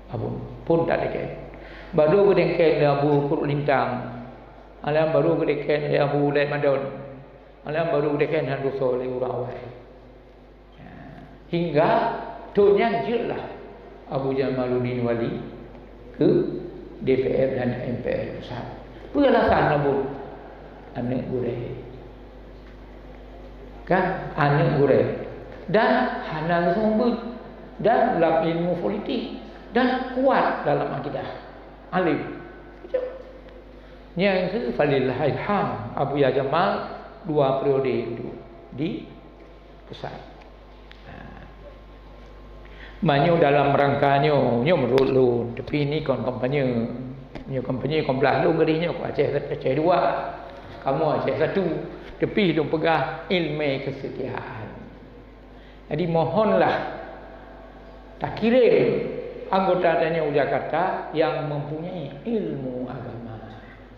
Abon pun tateken. Baru geuteken lé Abu Kuruk Lintang. Alam baru geuteken lé Abu Lét Madon. Alam baru geuteken han dosa lé ureueng awai. Hingga thon nyan jeuetlah Abu Jamaluddin Wali keu D P R dan M P R pusat. Peue alasan Abu? Aneuk gurée. Kan? Aneuk gurée. Dan hana geuseumeubeuet. Dan lam ilmu politik. Dan kuat dalam akidah. Alim. Nyang keu falillahil ham, Abuya Jamal dua periode duduk di pusat. Ha. Meunyoe dalam rangka nyoe, nyoe menurut lôn, tapi ini kon kampanye. Nyoe kampanye kon blah lôn keudeh nyoe, Aceh, Aceh dua. Kamoe Aceh satu. Tapi lôn peugah ilmu kesetiaan. Jadi mohonlah takirim anggota tanyoe u Jakarta yang mempunyai ilmu agama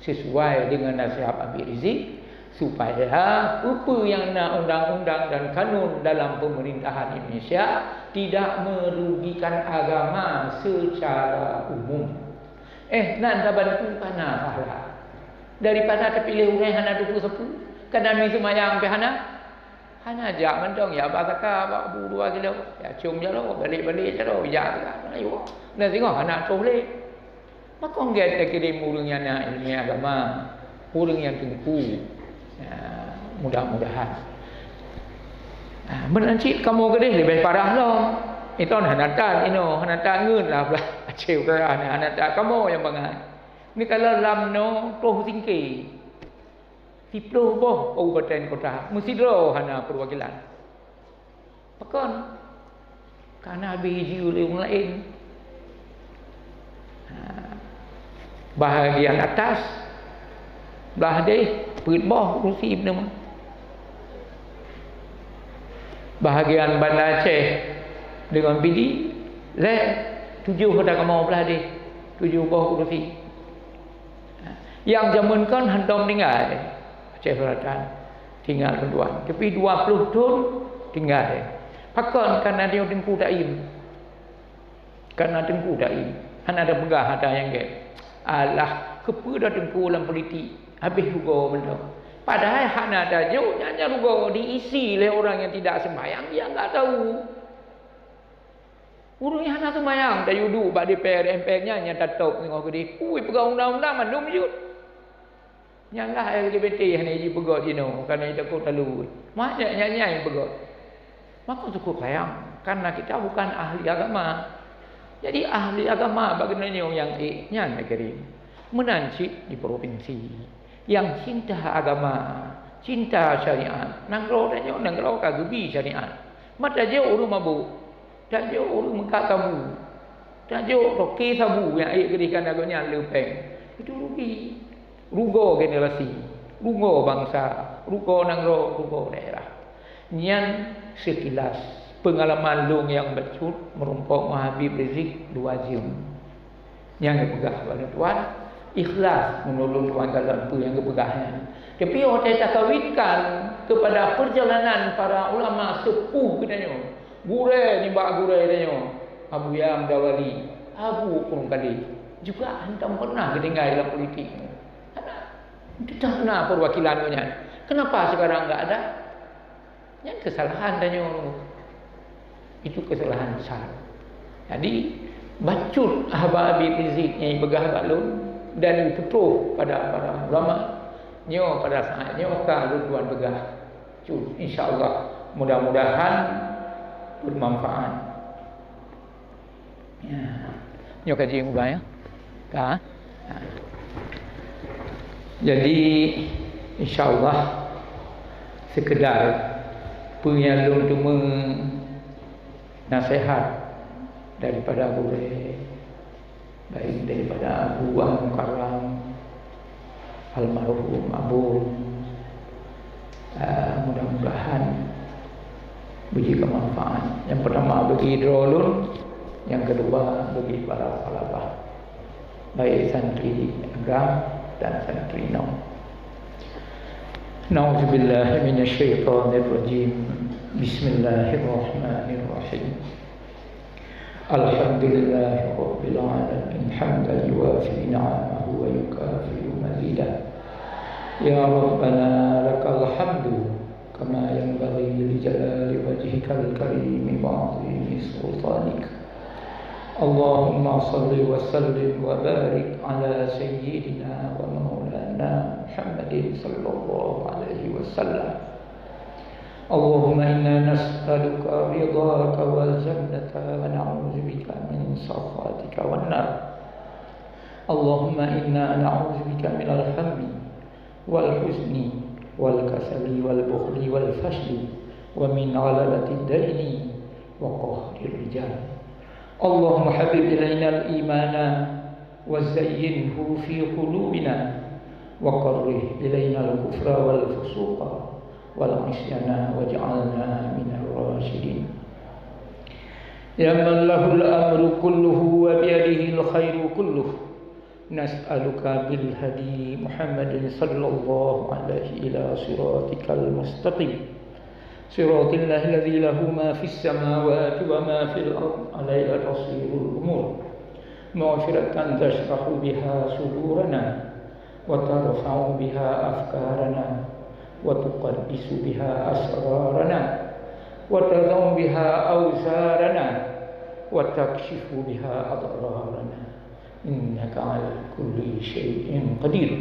sesuai dengan nasihat Habib Rizik, supaya peue-peue nyang na undang-undang dan kanun dalam pemerintahan Indonesia tidak merugikan agama secara umum. Eh, nan tabantu hana pahala. Daripada tapiléh ureuëng hana teupeue-sapeue, kana mi seumayang pih hana, hana jak mantong ya basaka bak bu dua kilo, ya com jaloe, balek-balek jaloe, jak teuka, ayo. Dan singoh hana troh lé. Pakon gét takirém ureuëng nyang na iéleumé agama, ureuëng nyang teungku. Ya, mudah-mudahan. Ah, meunan cit kamoe keudeh leubeh parah lom. Iton hana tan inoe, hana tan ngeut lah blah Aceh Utara ni, hana tan kamoe nyang bangai. Ni kalau lam noe troh singke. Siplôh boh kabupaten kota, meusidroe hana peuwakilan. Pakon? Kana habéh jijeuet lé ureuëng laén. Ha. Bahagian atas, blah deh, peuet boh urusi beuneumoe. Bahagian Banda Aceh deungon Pidie, lhée, tujoh ata kamoe blah deh, tujoh boh urusi. Ha. Nyang jameun kon hantom tinggai Aceh Selatan. Tinggai lôn tuan. Tapi dua ploh thon tinggai. Pakon kana dia teungku daim? Kana teungku daim. Hana ada peugah ata nyang gét. Alah, keupeue dah teungku lam politik? Habéh rugoe mantong. Padahai hana tajok nyan, nyan rugoe diisi lé ureuëng nyang tidak sembahyang, dia enggak tahu. Ureuëng nyang hana sembahyang, tayue duek bak D P R, M P R nyan, nyang tatôb singoh keudeh. Ui, peugah undang-undang mandum jeuet. Nyan lah L G B T hana jipeugét jinoe, karena jitakot talu. Banyak nyan-nyan jipeugét. Maka syukur sayang, karena kita bukan ahli agama. Jadi ahli agama bak geutanyoe nyang ék nyan, hadirin. Meunan cit di provinsi. Nyang cinta agama, cinta syariat, nanggroe tanyoe nanggroe ka geubi syariat. Mata jeuet ureuëng mabuk. Tajok ureuëng meukat sabu. Tajok toke sabu nyang ék keudeh kana gobnyan le péng. Itu rugi. Rugoe generasi, rugoe bansa, rugoe nanggroe, rugoe daerah. Nyan sekilas peungalaman lôn nyang bacut meurumpok ngon Habib Rizik dua jeuem. Nyang geupeugah bak lôn tuan, ikhlas meunurot lôn tuan kalon peue nyang geupeugah nyan. Tapi watée takawitkan kepada perjalanan para ulama sepuh geutanyoe, gurée nibak gurée tanyoe, Abuya Muda Wali, Abu Ureuëng Kali, juga hantom pernah geutinggai lam politik. Hana. Tetap na perwakilan geuh nyan. Kenapa sekarang enggak ada? Nyan kesalahan tanyoe. Itu kesalahan besar. Jadi, bacut haba Habib Rizik nyang peugah bak lôn dan peutroh pada para ulama. Nyoe pada saat nyoe ka lôn tuan peugah. Cut, insya Allah, mudah-mudahan bermanfaat. Ya. Nyoe kaji ubah ya. Ka? Ha. Jadi, insya Allah, sekedar peue nyang lôn teumé nasihat daripada gurée, baik daripada Abu Al Mukarram, almarhum Abu, eh, mudah-mudahan beuji keu manfaat. Nyang pertama bagi droe lôn, nyang kedua bagi para thalabah, baik santri agam dan santri nom. Na'udzubillahi minasyaitonirrajim. Bismillahirrahmanirrahim. Alhamdulillahirabbil alamin, hamdan yuwafi ni'amahu wa yukafi'u mazidah. Ya Rabbana, lakal hamdu kama yanbaghi li jalali wajhikal karimi wa 'azimi sultanik. Allahumma shalli wa sallim wa barik ala sayyidina wa maulana Muhammadin sallallahu alaihi wasallam. Allahumma inna nas'aluka ridhaka wal jannata wa na'udzubika min sakhatika wan nar. Allahumma inna na'udzubika minal hammi wal huzni wal kasali wal bukhli wal fashli wa min ghalabatid daini wa qahrir rijal. Allahumma habib ilainal imana wa zayyinhu fi qulubina wa karrih ilainal kufra wal fusuqa wal isyana waj'alna minar rasyidin. Ya man lahul amru kulluhu wa biyadihil khairu kulluh. Nas'aluka bil hadi Muhammadin sallallahu alaihi ila siratikal mustaqim. Siratal ladzi lahu ma fis samawati wa ma fil ard, alaihi tasirul umur. مغفرة تشرح بها صدورنا، وترفع بها أفكارنا، وتقدس بها أسرارنا، وتضع بها أوزارنا، وتكشف بها أضرارنا، إنك على كل شيء قدير.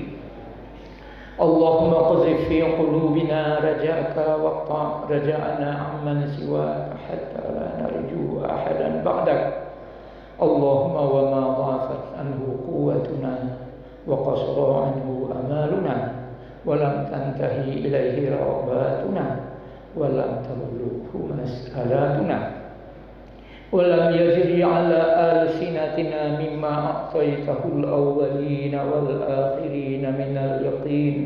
اللهم اقذف في قلوبنا رجاءك، واقطع رجاءنا عمن سواك، حتى لا نرجو أحدا بعدك. اللهم وما ضعفت عنه قوتنا، وقصر عنه آمالنا، ولم تنتهي إليه رغباتنا، ولم تبلغه مسألاتنا، ولم يجر على ألسنتنا مما أعطيته الأولين والآخرين من اليقين،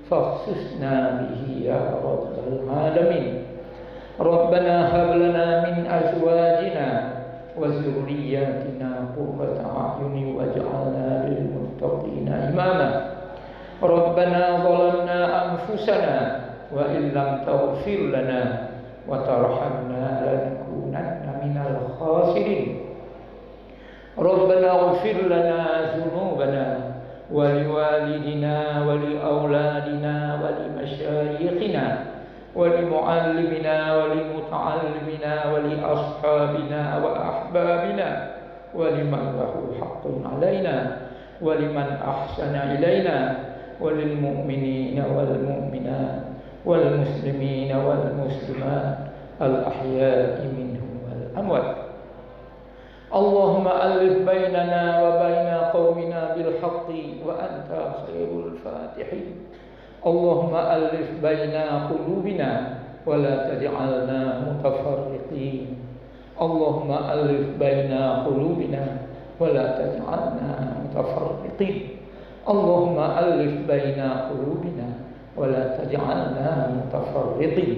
فاخصصنا به يا رب العالمين. ربنا هب لنا من أزواجنا وذرياتنا قرة أعين واجعلنا للمتقين إماما. ربنا ظلمنا أنفسنا وإن لم تغفر لنا وترحمنا لنكونن من الخاسرين. ربنا اغفر لنا ذنوبنا ولوالدنا ولأولادنا ولمشايخنا ولمعلمنا ولمتعلمنا ولأصحابنا وأحبابنا ولمن له حق علينا ولمن أحسن إلينا وللمؤمنين والمؤمنات والمسلمين والمسلمات الأحياء منهم والأموات. اللهم ألف بيننا وبين قومنا بالحق وأنت خير الفاتحين. اللهم ألف بين قلوبنا ولا تجعلنا متفرقين. اللهم ألف بين قلوبنا ولا تجعلنا متفرقين. اللهم ألف بين قلوبنا ولا تجعلنا متفرقين.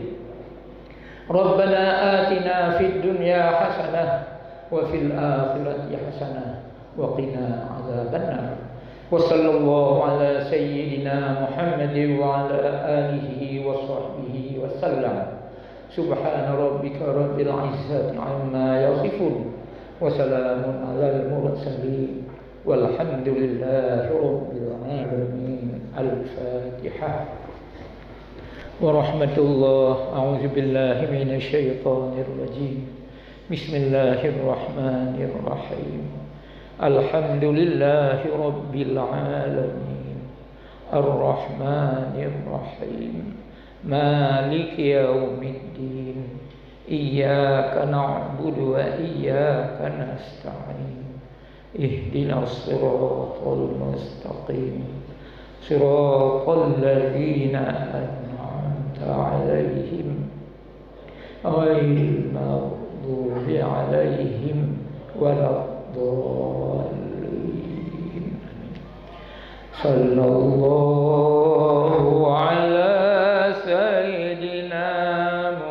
ربنا آتنا في الدنيا حسنة وفي الآخرة حسنة وقنا عذاب النار. وصلى الله على سيدنا محمد وعلى آله وصحبه وسلم. سبحان ربك رب العزة عما يصفون. وسلام على المرسلين. والحمد لله رب العالمين. الفاتحة. ورحمة الله. أعوذ بالله من الشيطان الرجيم. بسم الله الرحمن الرحيم. الحمد لله رب العالمين. الرحمن الرحيم. مالك يوم الدين. إياك نعبد وإياك نستعين. اهدنا الصراط المستقيم. صراط الذين أنعمت عليهم غير المغضوب عليهم ولا الضالين. صلى الله على سيدنا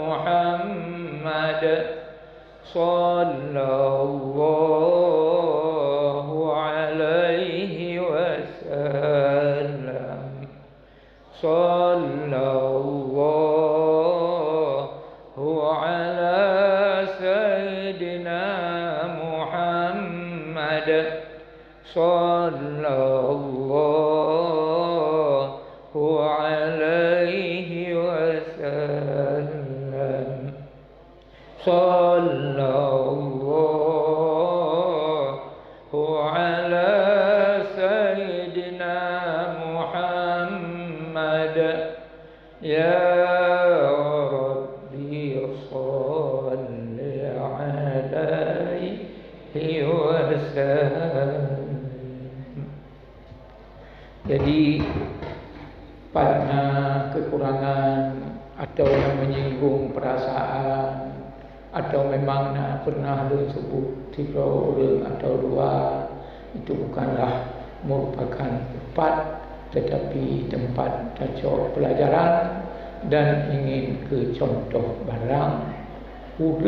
محمد. صلى الله عليه وسلم. صلى الله على سيدنا محمد. صلى الله عليه وسلم. صلى الله على سيدنا محمد. يا ربي صل عليه وسلم. Jadi, pat na kekurangan atau nyang menyinggung perasaan, atau memang na pernah lôn sebut sidroe ureueng atau dua, itu bukanlah merupakan pat, tetapi tempat tacok pelajaran dan ingin keu contoh barang. Ureueng